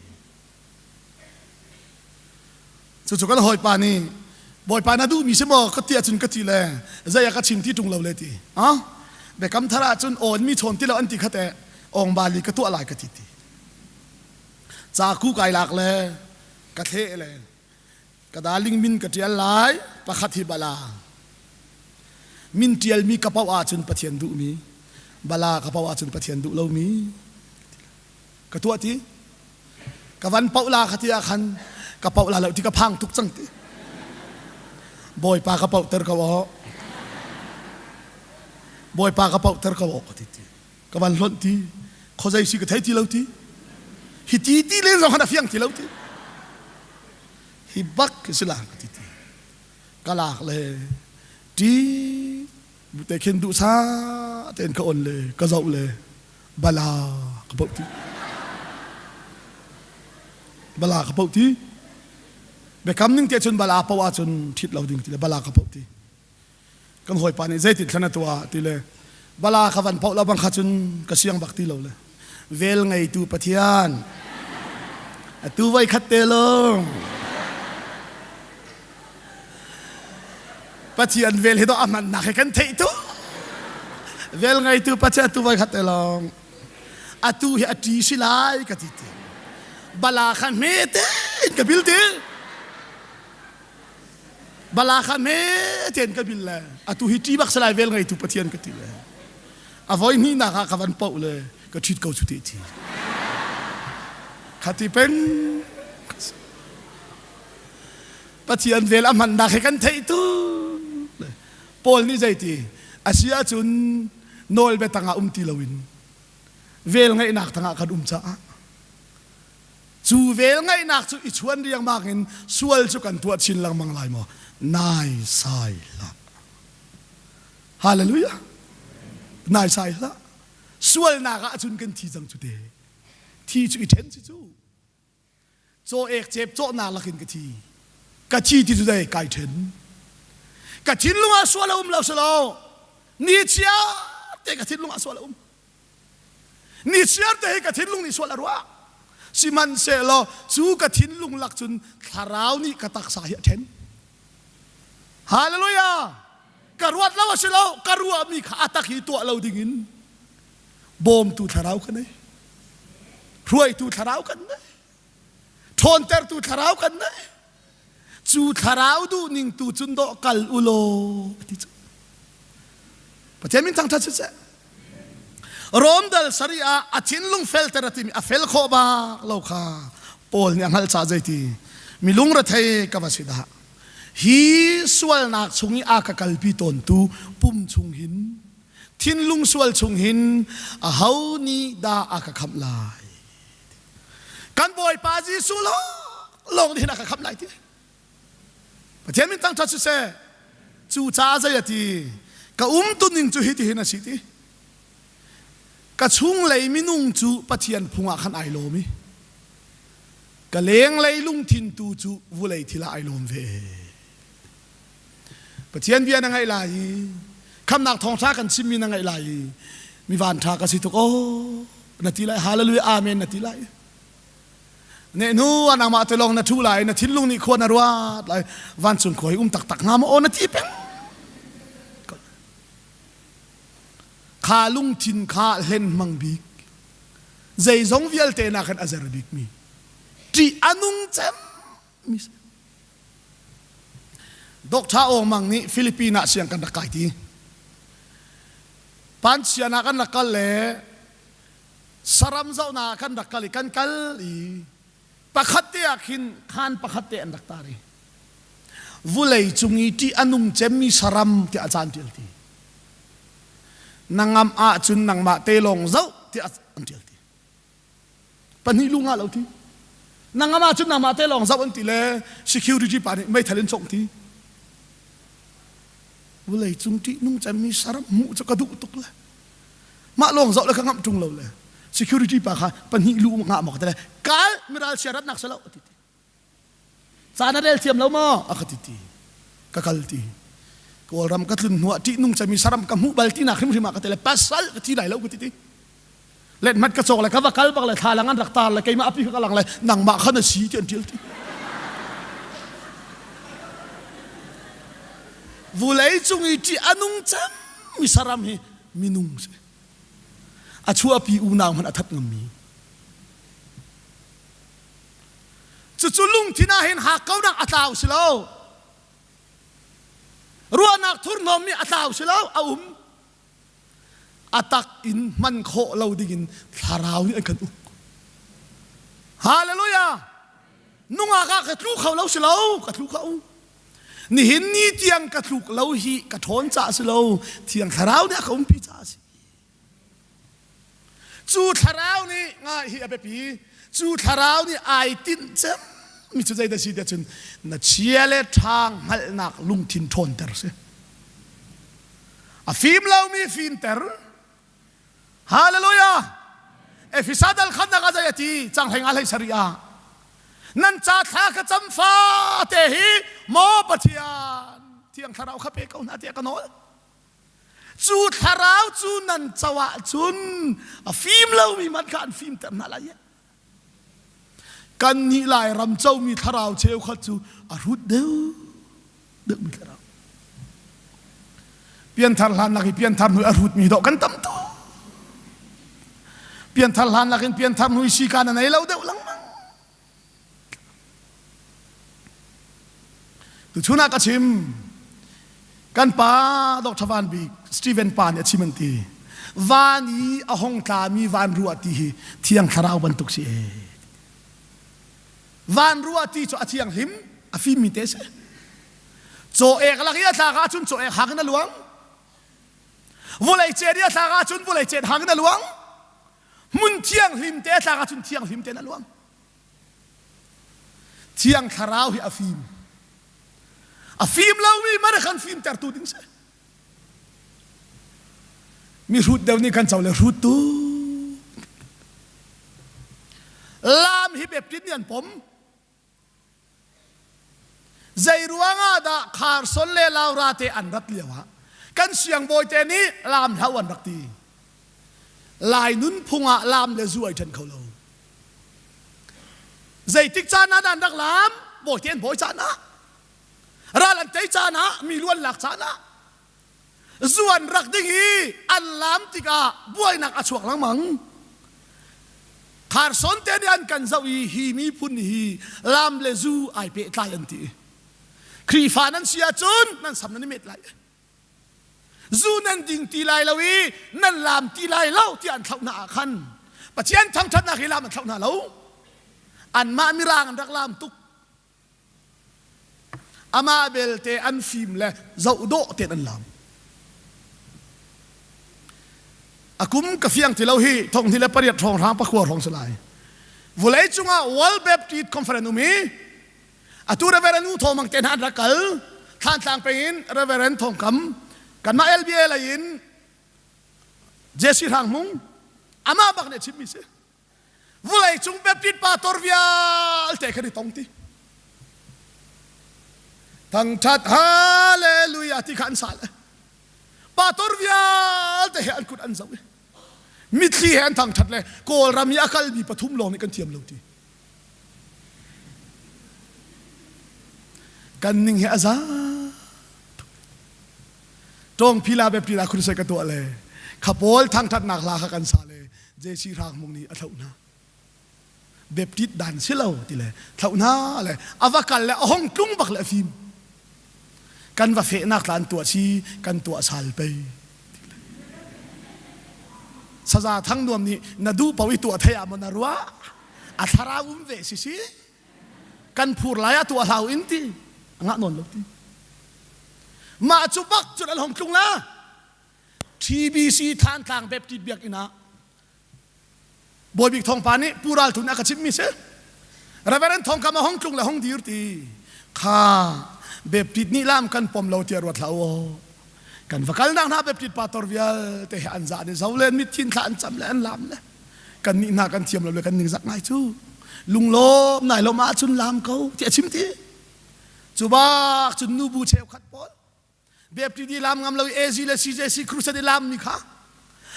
Cucu kan hawipa nih Bawipa na duhmi si maw ka ti ahcun ka ti le zei a ka chim ti ṭung lo le ti. Ah biakam thar ahcun awn mi chawn ti lo an ti kha teh ong bali ka tuah lai ka ti ti. Ca ku kai lak le ka thleh le ka darling min ka ṭial lai pakhat hi bala. Min ṭialmi ka paoh ahcun Pathian duhmi bala ka paoh ahcun Pathian duh lomi ka tuah ti ka van poh la kha ti ah khan ka poh la lo ti ka phang tuk cang ti bawipa ka poh ter ko aw bawipa ka poh ter ko aw ka ti ti ka van hlonh ti khozei si ka thei ti lo ti hi ti ti len zong khan a fiang ti lo ti hi bak si la ka ti ti ka lak le ti te khin duh sa tein ka on le ka zoh le bala ka poh ti bala ka poh ti biakam ning te cun bala poh ahcun ṭhit lo ding ti le bala ka poh ti kan hawipa nih zeitin thlan a tuah ti le bala ka van poh lo bang kha cun ka siang bak ti lo le vel ngeitu Pathian atu voi khat te lo Pathian vel hi do a hmannak hi kan theih tu vel ngeitu Pathian tu voi khat te lawng atu hi a ṭi si lai ka ti ti bala kha hme tein ka bil ti bala kha hme tein ka bil le atu hi ṭi bak si lai vel ngeitu Pathian ka ti le a voi hnihnak ah ka van poh le ka ṭhit ko cu te ti khati peng Pathian vel a hmannak hi kan theih tu Paul nih zeiti a si ahcun nawlbia tangah um ti loin vel ngeihnak tangah kan um caah cu vel ngeihnak cu i chuan riangmang in sual cu kan tuah chin lengmang lai maw nai sai hlah hallelujah nai sai hlah sualnak ah cun kan thi cang cu te thi cu i ṭhen si cu Caw ek cep cawhnak lakin ka thi. Ka thi ti cu dei kai ṭhen. Ka thinlung ah sual a um lo si lo. Ni chiar te ka thinlung ah sual a um. Ni chiar te hi ka thinlung nih sual a ruah. Sihmanhsehlaw cu ka thinlung lak cun thlarau nih ka taksa hi a ṭhen. Hallelujah! Ka ruat lo a si lo, ka ruahmi kha a tak hi tuah lo dingin bawmtu thlarau ka nei. Hruaitu thlarau kan nei. Ṭhawntertu thlarau kan nei. Cu thlarau duhning tu cun dawh kal u law ti cu. Pathian min thangṭhat siseh. Rom dal sari ah a thinlung felter a timi a fel khawh bak lo kha Paul nih a hngalh caah zeiti mi lungrethei ka va si dah. Hi sualnak chung i a ka kalpi tawntu pum chung hin thinlung sual chung hin aho nih dah a ka khamh lai? Kan Bawipa Jesuh lawng lawng nih hin a ka khamh lai ti. Pathian min thangṭhat siseh. Cu caah zei a ti? Ka umtuning cu hitihin a si ti. Ka chunglei minung cu Pathian phung ah khan ai lawm i ka lenglei lungthin tu cu vulei thil ah ai lawm ve. Pathian bia na ngaih lai i khamnak thawngṭha kan chimmi na ngaih lai i mi vanṭha ka si tuk aw na ti lai hallelujah amen na ti lai ne hnu ah nangmah te lawng na ṭhu lai na thinlung nih khua na ruat lai vancung khua hi um taktak hnga maw aw na ti peng kha lungthin kha hlen hmang bik zeizong vialte nak khan a zer bik mi ṭih a nung cem mi Doctor Aung Mang nih Philippines ah siang kan rak kai ti. Pansian ah kan rak kal le saram zohnak ah kan rak kal i kan kal i pakhat te ah khin khan pakhat te an rak tar i vulei cung i ṭih a nung cemmi saram tiah a caan ṭial ti. Na ngam ahcun nangmah te lawng zoh tiah an ṭial ti. Pahnih lu ngah lo ti. Nangam ahcun nangmah te lawng zoh an ti le security pa nih meithal in congh ti. Vulei cung ṭih nung cemmi saram hmuh cu ka duh tuk le mah lawng zoh le ka ngamh ṭung lo le security pa kha pahnih lu ngah maw ka ti le kal miral siaratnak si lo a ti ti. Ca na rel thiam lo maw? A ka ti ti. Ka kal ti. Kawlram ka tlun hnuah ṭihnung cemi saram ka hmuh bal tinak hrimhrim ah ka ti le pasal ka thi lai lo ka ti ti. Let mat ka cawk le ka va kal bak le thlalang an rak tar le keimah api ka lang le nangmah kha na si ti an ṭial ti. Vulei cung i ṭih a nung cang mi saram hi minung si. A chuahpi unau hmanh a that ngammi. Cucu lungthin ah hin hakkaunak a tlau si lo. Ruahnak thurhnawm nih a tlau si lo, a um. A tak in hman khawh lo dingin thlarau nih an kan uk. Hallelujah! Nungak ah ka tlu kho lo si lo, ka tlu kho. Nihin ni tiang ka tluk lo hi ka ṭhawn caah si lo, Thiang Thlarau nih a ka umpi caah a si. Cu thlarau nih nga hi a biapi. Cu thlarau nih ai tinh cem mi cu zeidah si tiah cun na chia le ṭha hngalhnak lungthin ṭhawnter si. A fim lomi fimter. Hallelujah! Efesa dal khatnak ah zei a ti? Cang hlei nga hlei sarih ah. Nan ca thla ka cam fate hi maw Pathian thiang thlarau kha pe ko hna tiah ka nawl. Cu thlarau cu nan co ahcun a fim lomi hmanh kha an fimter hna lai. Kannih Lairam comi thlarau cheukhat cu a hrut deuh deuhmi thlarau. Pianthar hlan lak i pianthar hnu a hrutmi dawh kan tam tuk. Pianthar hlan lak in pianthar hnu i sikan a nei lo deuh lengmang. Tuchun ah ka chim. Kan pa Dr. Van Bik Stephen pa nih a chim an ti. Van i a hong tlami van ruah ti hi thiang thlarau bantuk si e. Van ruah ti cu a thianghlim, a fimmi te si. Caw ek lak i a tlak ahcun caw ek hak in a luang. Vulei cet i a tlak ahcun vulei cet hak in a luang. Hmun thianghlim te a tlak ahcun thianghlim tein a luang. Thiang Thlarau hi a fim. A fim lomi man kan fimtertu ding si. Mi hrut deuh nih kan co le hrut tu. Lam hi Baptist nih an pom. Zei ruangah dah Carson le Laura te an rat lio ah kan siangbawi te nih laam hlah an rak ti. Lai nunphung ah laam le zu ai ṭhen kho lo. Zeitik caan ah dah an rak laam? Bawi te an bawi caan ah. Ral an tei caan ah, mi lu an lak caan ah. Zu an rak ding i an laam tikah buainak a chuak lengmang. Kharson te nih an kan zoh i hi miphun hi laam le zu ai pehtlai an ti. Khrihfa nan si ahcun nan sam nan i met lai. Zu nan ding ti lai lo i nan laam ti lai lo tiah an thlauh hna ah khan Pathian thangṭhatnak hi laam an thlauh hna lo. Anmah mirang an rak laam tuk. Amah belte an fim le zoh dawh tein an laam. A kum ka fiang ti lo hi thonghni le pariat hrawng hrang pakhua hrawng si lai. Vulei cungah World Baptist Conference um i atu Reverend U Thawng Mang te hna an rak kal. Thlantlang peng in Reverend Thawng Kam kanmah LBA lei in Jesse Hrang Hmung amah bak nih a chimmi si. Vulei cung Baptist pastor vialte khan i tong ti. Thangthat hallelujah ti kha an sa le. Pastor vialte he an kut an zo i mitthli he an thangthat le Kawlram i a kalmi pathum lawng nih kan thiam lo ti. Kan ning hi a za. Tawng phila Baptist ah crusade ka tuah le kha pawl thangthatnak hla kha kan sa le JC Hrang Hmung nih a thloh hna. Baptist dan si lo ti le thloh hna le a va kal le a hong tlung bak le a fim. Kan va fehnak tla an tuah si kan tuah sal pei. Saza thang nuam nih na duh paoh i tuah thei ah maw na ruah? A thlarau um ve si si. Kan phur lai ah tuah hlau in ti. A ngah nawn lo ti. Mah cu bak cun an hong tlung la. TBC Thantlang Baptist Biakinn ah Bawibik Thawngpa nih Pu Ral Thun a ka chimhmi si. Reverend Thawngkam a hong tlung le hong dir ti. Kha Baptist nih lam kan pom lo tiah ruat hlah u. Kan va kalnak hna Baptist pastor vialte he an za an i zo le mithin thla an cam le an lam le kan nih hna kan thiam lo le kan ningzak ngai cu lunglawm nai lawm ahcun lam ko ti a chim ti. Cu bak cun nubu cheukhat pawl Baptist lam ngam lo i AZ le CJC crusade i lam mi kha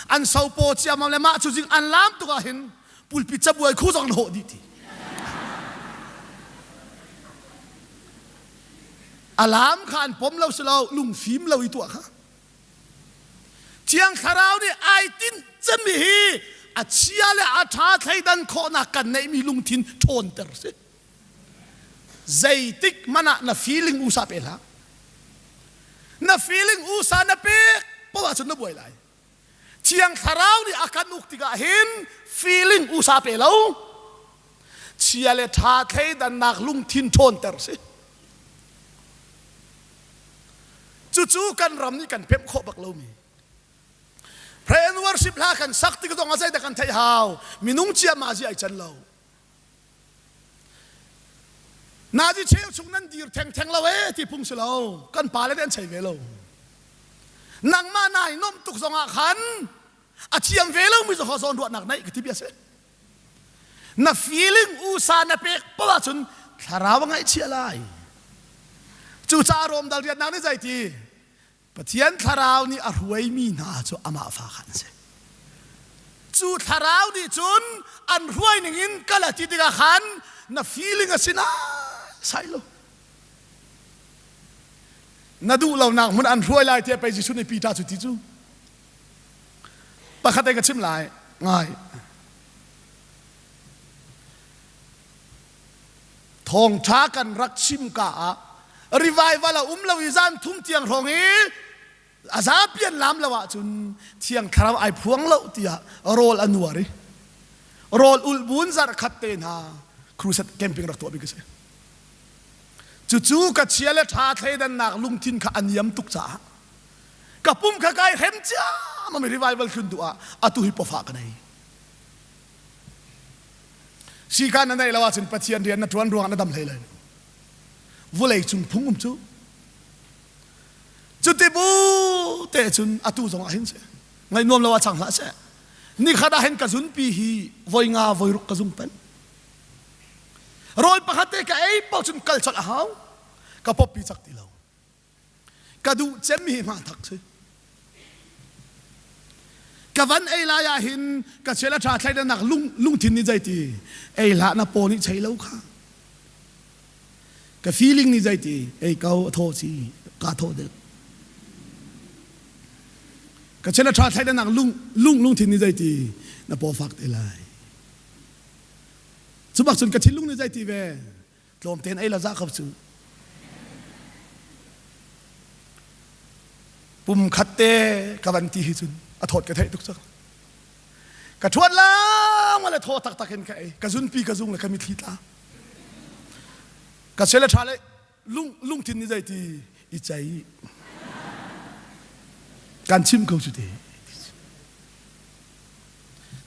an sopo ciamam le mah cu zing an lam tuk ah hin pulpit cabuai khu zong an hawh dih ti. A lam kha an pom lo si lo lungfim lo i tuah kha. Thiang Thlarau nih ai tinh cemmi hi a chia le a ṭha thleidan khawhnak kan neihmi lungthin ṭhawnter si. Zeitik hmanh ah na feeling usa pe hlah. Na feeling usa na pek poah ahcun na buai lai. Thiang Thlarau nih a kan uk tikah hin feeling usa pe lo. Chia le ṭha thleidannak lungthin ṭhawnter si. Cucu kan ram nih kan pemh khawh bak lomi. Pray and worship hla kan sak tik zong ah zeidah kan theih hau. Minung cia ma zi ai can lo. Nazi cheu chung nan dir thengtheng lo ee ti phung si lo. Kan pale nih an chei ve lo. Nangmah nai nomh tuk zongah khan a thiam ve lo mi zaw zawn ruahnak naih ka ti bia si. Na feeling usa na pek poh ahcun thlarau a ngaihchia lai. Cucaah Rom dal riannak nih zei ti? Pathian thlarau nih a hruaimi hna cu amah fa kha an si. Cu thlarau nih cun an hruai ning in kal a ti tikah khan na feeling a si sai lo. Na duh lonak hmun an hruai lai tiah pei Jesuh nih Peter cu ti cu. Pakhat ai ka chim lai ngai. Thawngṭha kan rak chim ka ah revival a um lo i zan thum tiang hrawng i a zapi an lam lo ahcun thiang thlarau ai phuang lo tiah rawl a nuar i rawl ulh bun zarh khat te hna crusade camping rak tuah bik a si. Cucu ka chia le ṭha thleidannak lungthin kha a niam tuk caah ka pum kha kai hrem ciammam i revival tlun duh ah atu hi pawfah ka nei. Sikan na neih lo ahcun Pathian rian na ṭuan ruangah na dam hlei lai lo. Vulei cung phung um cu. Cuti bu te cun atu zong ah hin si. Ngaih nuam lo ah cang hlah seh. Nikhat ah hin ka zunpi hi voi nga voi ruk ka zung pen. Rawl pakhat te ka ei paoh cun kal colh a hau. Ka pawppi cak ti lo. Ka duh cem hi hmanthak si. Ka van ei lai ah hin ka chel a ṭha thleidannak lung lungthin nih zeiti ei hlah na paw nih chei lo kha. Ka feeling nih zeiti ei ko a thaw si ka thaw deuh. Ka chel a ṭha thleidannak lung lung lungthin nih zeiti na paw fak te lai. Cu bak cun ka thinlung nih zeiti ve tlawm tein ei la za ko cu. Pum khat te ka van ti hi cun a thawt ka theih tuk cang. Ka ṭhuat lang le thaw taktak in ka ei. Ka zunpi ka zung le ka mitthli tla. Ka sel a ṭha le lung lungthin ni zei ti i cei. Kan chim ko cu te.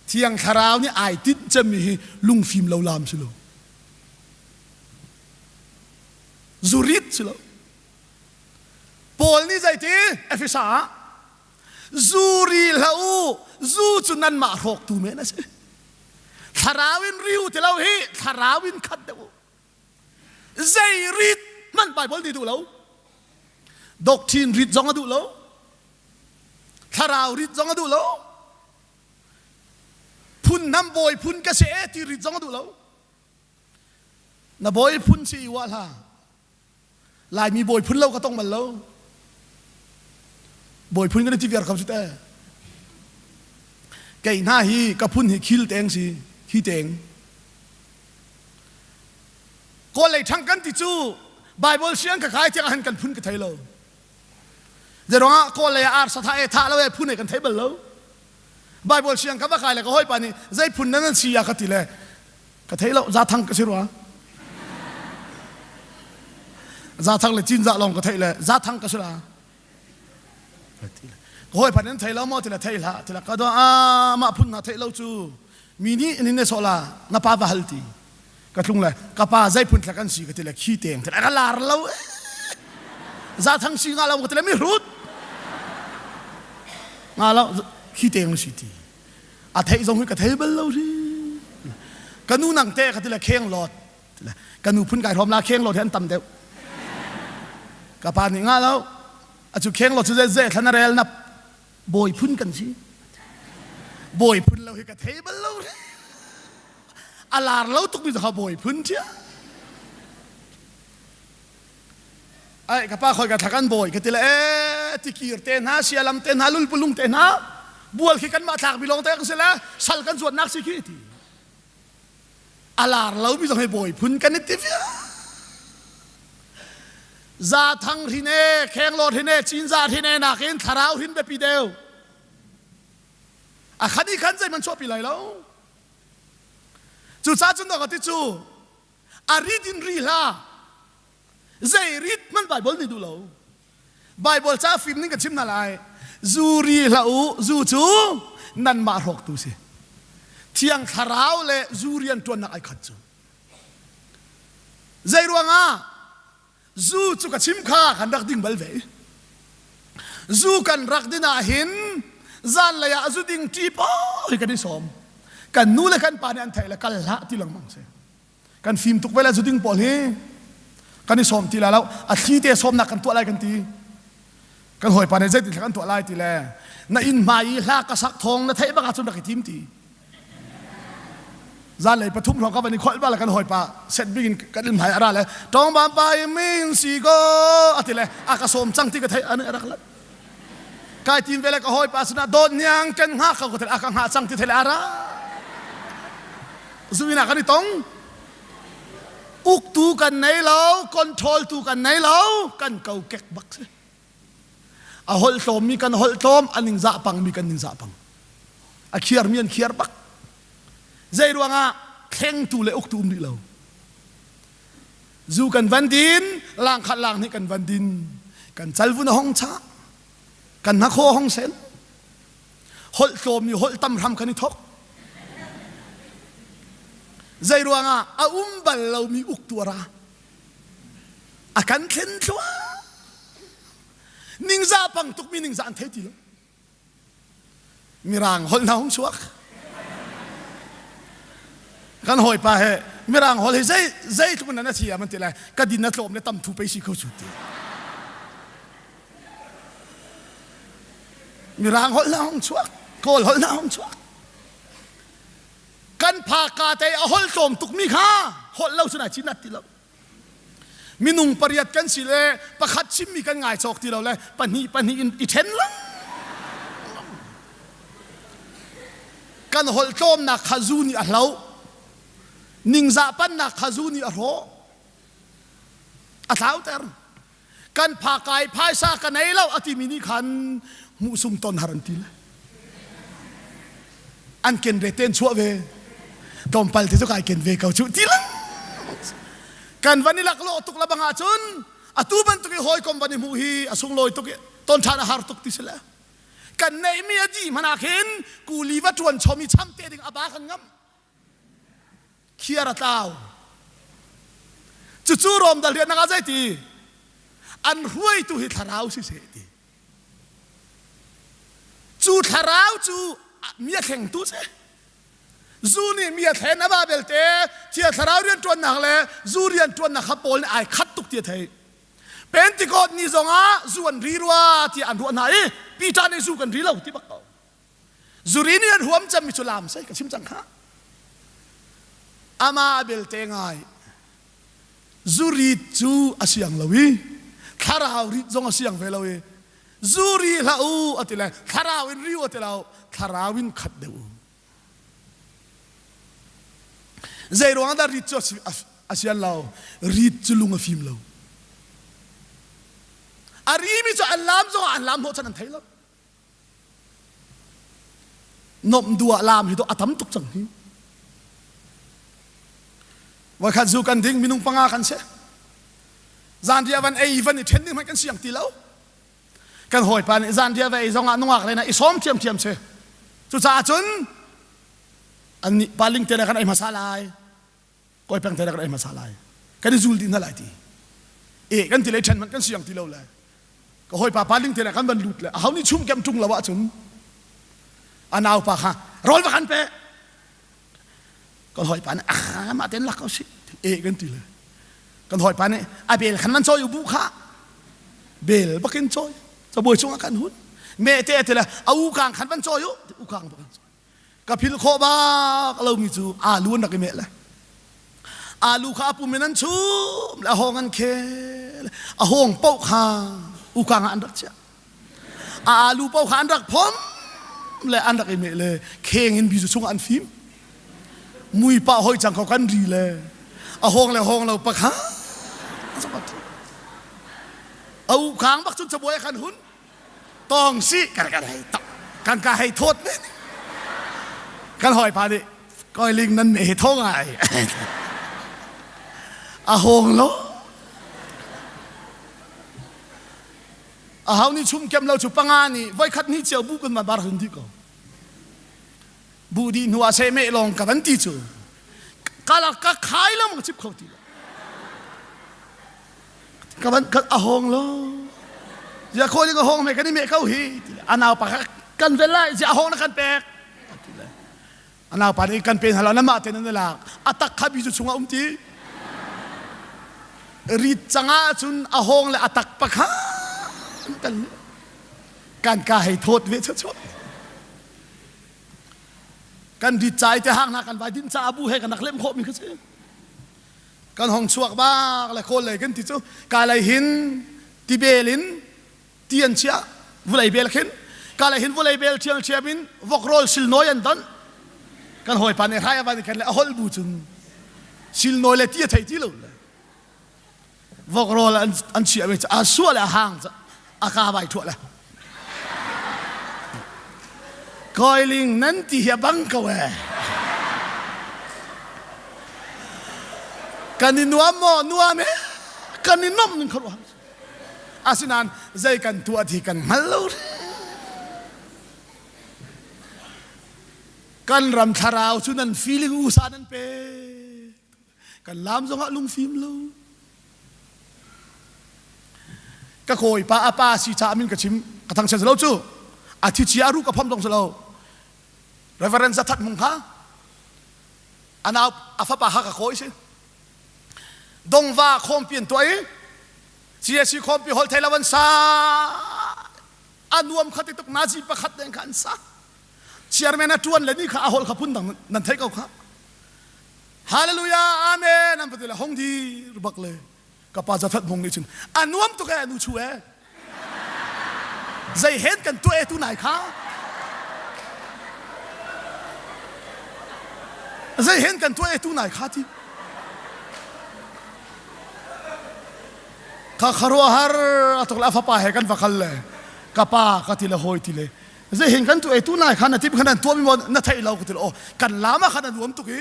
Thiang Thlarau nih ai tinh cemmi hi lungfim lo lam si lo. Zurit si lo. Paul nih zeiti Efesa ah zuri hlah u zu cu nanmah hrawktu men a si. Thlarau in riu ti lo hi thlarau in khat deuh u. Zei rit hmanh Bible nih duh lo. Doctrine rit zong a duh lo. Thlarau rit zong a duh lo. Phun nam bawi phun ka si e ti rit zong a duh lo. Na bawi phun si i wa hlah. Laimi bawi phun lo ka tong bal lo. Bawi phun kan ti viar kho cu te. Kei hna hi ka phun hi khil teng si, khi teng. Kawl lei ṭhang kan ti cu Bible siang ka kai tiang han kan phun ka thei lo. Zeruangah kawl lei ah arsa thah e thah lo e phun e kan thei bal lo. Bible siang ka va kai le ka hawipa nih zei phun nan si ya ka ti le ka thei lo zathang ka si rua. Zathang le cinzah lawng ka theih le zathang ka si la. Ka hawipa nih nan thei lo maw ti le thei hlah ti le ka do a mah phun hna theih lo cu mi nih nin ne sawh la na pa va hal ti. Ka tlung le ka pa zei phun thla kan si ka ti le khi teng ti le ka lar lo zathang si nga lo ka ti le mi hrut nga lo khi teng si ti a theih zong hi ka thei bal lo ri ka nu nang te ka ti le kheng lot ka nu phun kai hrom la kheng lot hi an tam deuh ka pa nih nga lo a cu kheng lot cu ze ze thlan a rel nap bawi phun kan si bawi phun lo hi ka thei bal lo ri a lar lo tukmi cu bawi phun ṭhia ai ka pa khoi ka thlakan bawi ka ti le e tikir te hna sialam te hna lulpulung te hna bual khi kan mah thlak mi lawng te kan si le sal kan zuatnak si khi ti a lar lo mi zong hi bawi phun kan i ti vial za thang hrin e khenglawt hrin e cinza hrin e nakin thlarau hrin biapi deuh a khan i khan zeihmanh chuahpi lai lo Cucaah cun ka ti cu a rit in ri hlah. Zei rit hmanh Bible nih duh lo. Bible ca fim ning ka chim hna lai. Zu ri hlah u, zu cu nanmah hrawktu si. Thiang Thlarau le zu rian ṭuannak ai khat cu. Zei ruangah Zu cu ka chim kha kan rak ding bal ve. Zu kan rak din ah hin zanlei ah zu ding ṭi pawi kan i sawm. Kan nu le kan pa nih an theih le kal hlah ti lengmang si. Kan fim tuk ve le zu ding pawl hi kan i sawm ti lai lo. A thli te sawmnak kan tuah lai kan ti. Kan hawipa nih zeitin kan tuah lai ti le na inn hmai i hla ka sak thawng na theih bak ahcun rak i tim ti. Zanlei pathum hrawng ka van i kholh bal kan hawipa set bik in kan in hmai ara le tawng bam pa i min si ko ati le a ka sawm cang ti ka theih ani rak lat kai tim ve le ka hawipa sinah dawt niang kan ngah ko ka thei a ka ngah cang ti thei le ara zuina kan i tong uktu kan nei lo control tu kan nei lo kan ko kek bak si A holh tlawmmi kan holh tlawm, a ningzah pangmi kan ningzah pang. A khiarmi an khiar bak. Zei ruangah thlengtu le uktu um rih lo. Zu kan van din, lang khat lang nih kan van din. Kan calvun a hong chah. Kan hnakhaw a hong sen. Holh tlawmmi holh tam hram kan i thok. Zei ruangah a um bal lomi uktu a ra. A kan thlen thluah. Ningzah pang tukmi ningzah an thei ti lo. Mirang holh hna hung chuak. Kan hawipa he mirang holh hi zei zei tluk in na thiam an ti lai ka din na tlawm le tam thu pei si kho cu ti. Mirang holh hna hung chuak. Kawl holh na hong chuak. Kan phaka te a holh tlawm tukmi kha holh lo cun ai cinat ti lo. Minung pariat kan si le pakhat chimmi kan ngai cawk ti lo le pahnih pahnih in i ṭhen lang. Kan holh tlawmnak kha zu nih a hloh. Ningzah pannak kha zu nih a hrawh. A thlauter. Kan phakai phaisa ka nei lo a timi nih khan hmuhsung ton har an ti le. An ken ve ten chuah ve. Tlawmpal te cu kai ken ve ko cu ti lang. Kan van i laklawh tuk la bang ahcun atu bantuk i hawikom van i hmuh hi a sunglawi tuk i ton ṭhan a har tuk ti si le. Kan neihmi a dih hmanh ah khin kuli va ṭuan chom i cham te ding a ba kan ngam. Khiar a tlau. Cucu Rom dal riannak ah zeiti? An hruaitu hi thlarau siseh ti. Cu thlarau cu mi a thlengtu si. Zu nih mi a thlen a ba belte thia thlarau rianṭuannak le zu rianṭuannak kha Paul nih ai khat tuk ti a theih. Pentecost ni zongah zu an ri rua tiah an ruah hna i Peter nih zu kan ri lo ti bak ko. Zuri nih an huam cemmi cu lam sai ka chim cang kha. Ama belte ngai zurit cu a siang lo i thlarau rit zong a siang ve lo i zuri hlah u a ti le thlarau in ri u a ti lo thlarau in khat deuh u. Zei ruang dah rit cu a sian lo? Rit cu lung a fim lo. A rimi cu an lam zong ah an lam hnawhchan an thei lo. Nomh duh ah laam hi to a tam tuk cang hi. Voikhat zu kan ding minung panga kan si. Zanriah van ei van i ṭhen ding hmanh kan siang ti lo. Kan hawipa nih zanriah va ei zong ah nungak len ah i sawm ṭhiamṭhiam si. Cucaah cun annih paling te le kan ei hmasa lai. Kawi peng te le kan ei hmasa lai. Kan i zul dih hna lai ti. E kan ti le ṭhen hmanh kan siang ti lo le. Ka hawipa paling te le kan van lut le aho nih chum kem ṭung lo ahcun a naupa kha rawl va kan pe. Kan hawipa nih ah mah ten lak ko si. E kan ti le. Kan hawipa nih a bel khan van cawi u bu kha. Bel bakin cawi. Cabuai cungah kan hun. Me te te le a u kang khan van cawi u. U kang bakin cawi. Ka philh khawh bak lomi cu alu an rak i meh le alu kha a pum in an chum le a hawng an khel a hawng paoh kha ukang ah an rak chiah a alu paoh kha an rak phom le an rak i meh le kheng in bizu chungah an fim mui pah hoi cang ko kan ri le a hawng le hawng lo pakha a ukang bak cun cabuai khan hun tong si kan kan hei tak kan ka hei thawt men kan hawipa nih koiling nan me hi tho ngai a hawng lo a hau ni chum kem lo cu panga ni voikhat ni cio bu kan ma bar hun di ko bu di hnu ah se me long ka van ti cu kala ka khai lo mang chip kho ti lo Ka van ka a hawng lo. Zia khawi ka hawng me kan i meh ko hi. A nau pa kan vel lai zia a hawng na kan pek. A nau pa nih kan pen halo na mah te nan lak. A tak kha bi cu chungah um ti. Rit cangah cun a hawng le a tak pakha kan kan ka hei thawt ve chuah. Kan rit cai te hang hna kan vai din ca abu he kan rak lem khawh mi kha si. Kan hong chuak bak le kawl lei kan ti cu ka lei hin tibel in ti an chiah vulei bel khin ka lei hin vulei bel ṭhiam ṭhiam in vok rawl silnawi an don kan hawipa nih hrai a van khen le a holh bu cun silnawi le ti a thei ti lo le vok rawl an an chiah mi a suah le a hang a ka vai thuah le Koiling nan ti hi a bang ko ee. Kan i nuam maw? Nuam e. Kan i nomh ning kha Asinain zei kan tuah ti kan hngal lo. Kan ram thlarau cu nan feeling usa nan pe. Kan lam zongah lungfim lo. Ka kawipa a pa si caah min ka chim ka thangchiat lo cu. A thi chia a ru ka phom zong si lo. Reverend Zathat Mung kha a nau a fapa kha ka kawi si. Dongva khawmpi an tuah i CSC khawmpi hol thei lo an sa. A nuam kha ti tuk nazi pakhat deng kha an sa. Chairman a ṭuan le ni kha a holh kha phun dang nan theih ko kha. Hallelujah, amen an va ti le hong dir bak le ka pa Jafet hmung nih cun a nuam tuk e nu chu e zei hen kan tuah e tu nai kha zei hen kan tuah e tu nai kha ti kha kharuahar a tuk le a fapa he kan va kal le ka pa ka ti le hawi ti le zei hen kan tu e tu nai kha na tim khan an tuah mi maw na theih lo ka ti le oh kan lam ah khan a nuam tuk i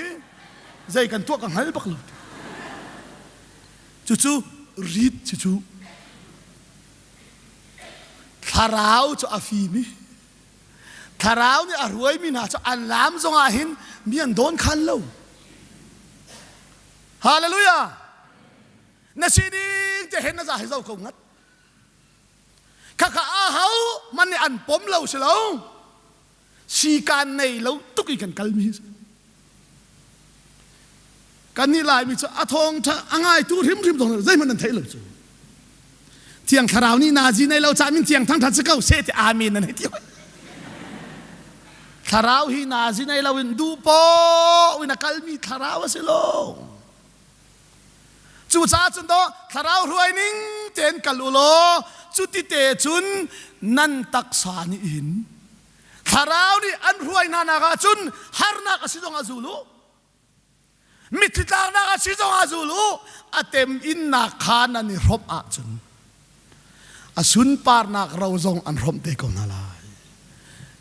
zei kan tuah ka hngal bak lo cucu rit cucu thlarau cu a fim i thlarau nih a ruaimi hna cu an lam zongah hin mi an dawn khan lo hallelujah na sining te hen na za hi zo ko ngat khakha a hau man nih an pom lo si lo sikaan nei lo tuk i kan kalmi kan nih laimi cu a thawngṭha a ngaitu hrimhrim zong zeihmanh nan theih lo cu thiang thlarau nih nazi nei lo ca min thiang thangṭhat si ko seh ti amen nan hei ti thlarau hi nazi nei lo in duh paoh in a kalmi thlarau a si lo Cucaah cun daw thlarau hruai ning tein kal u law cuti te cun nan taksa nih hin thlarau nih an hruai hna nak ah cun harnak a si zong ah zul u mitthli tlaknak a si zong ah zul u a tem innak kha nan i hrawmh ahcun a sunparnak ro zong an hrawmh te ko hna lai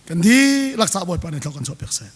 kan dihlak ca Bawipa nih thlok kan chuah piak seh.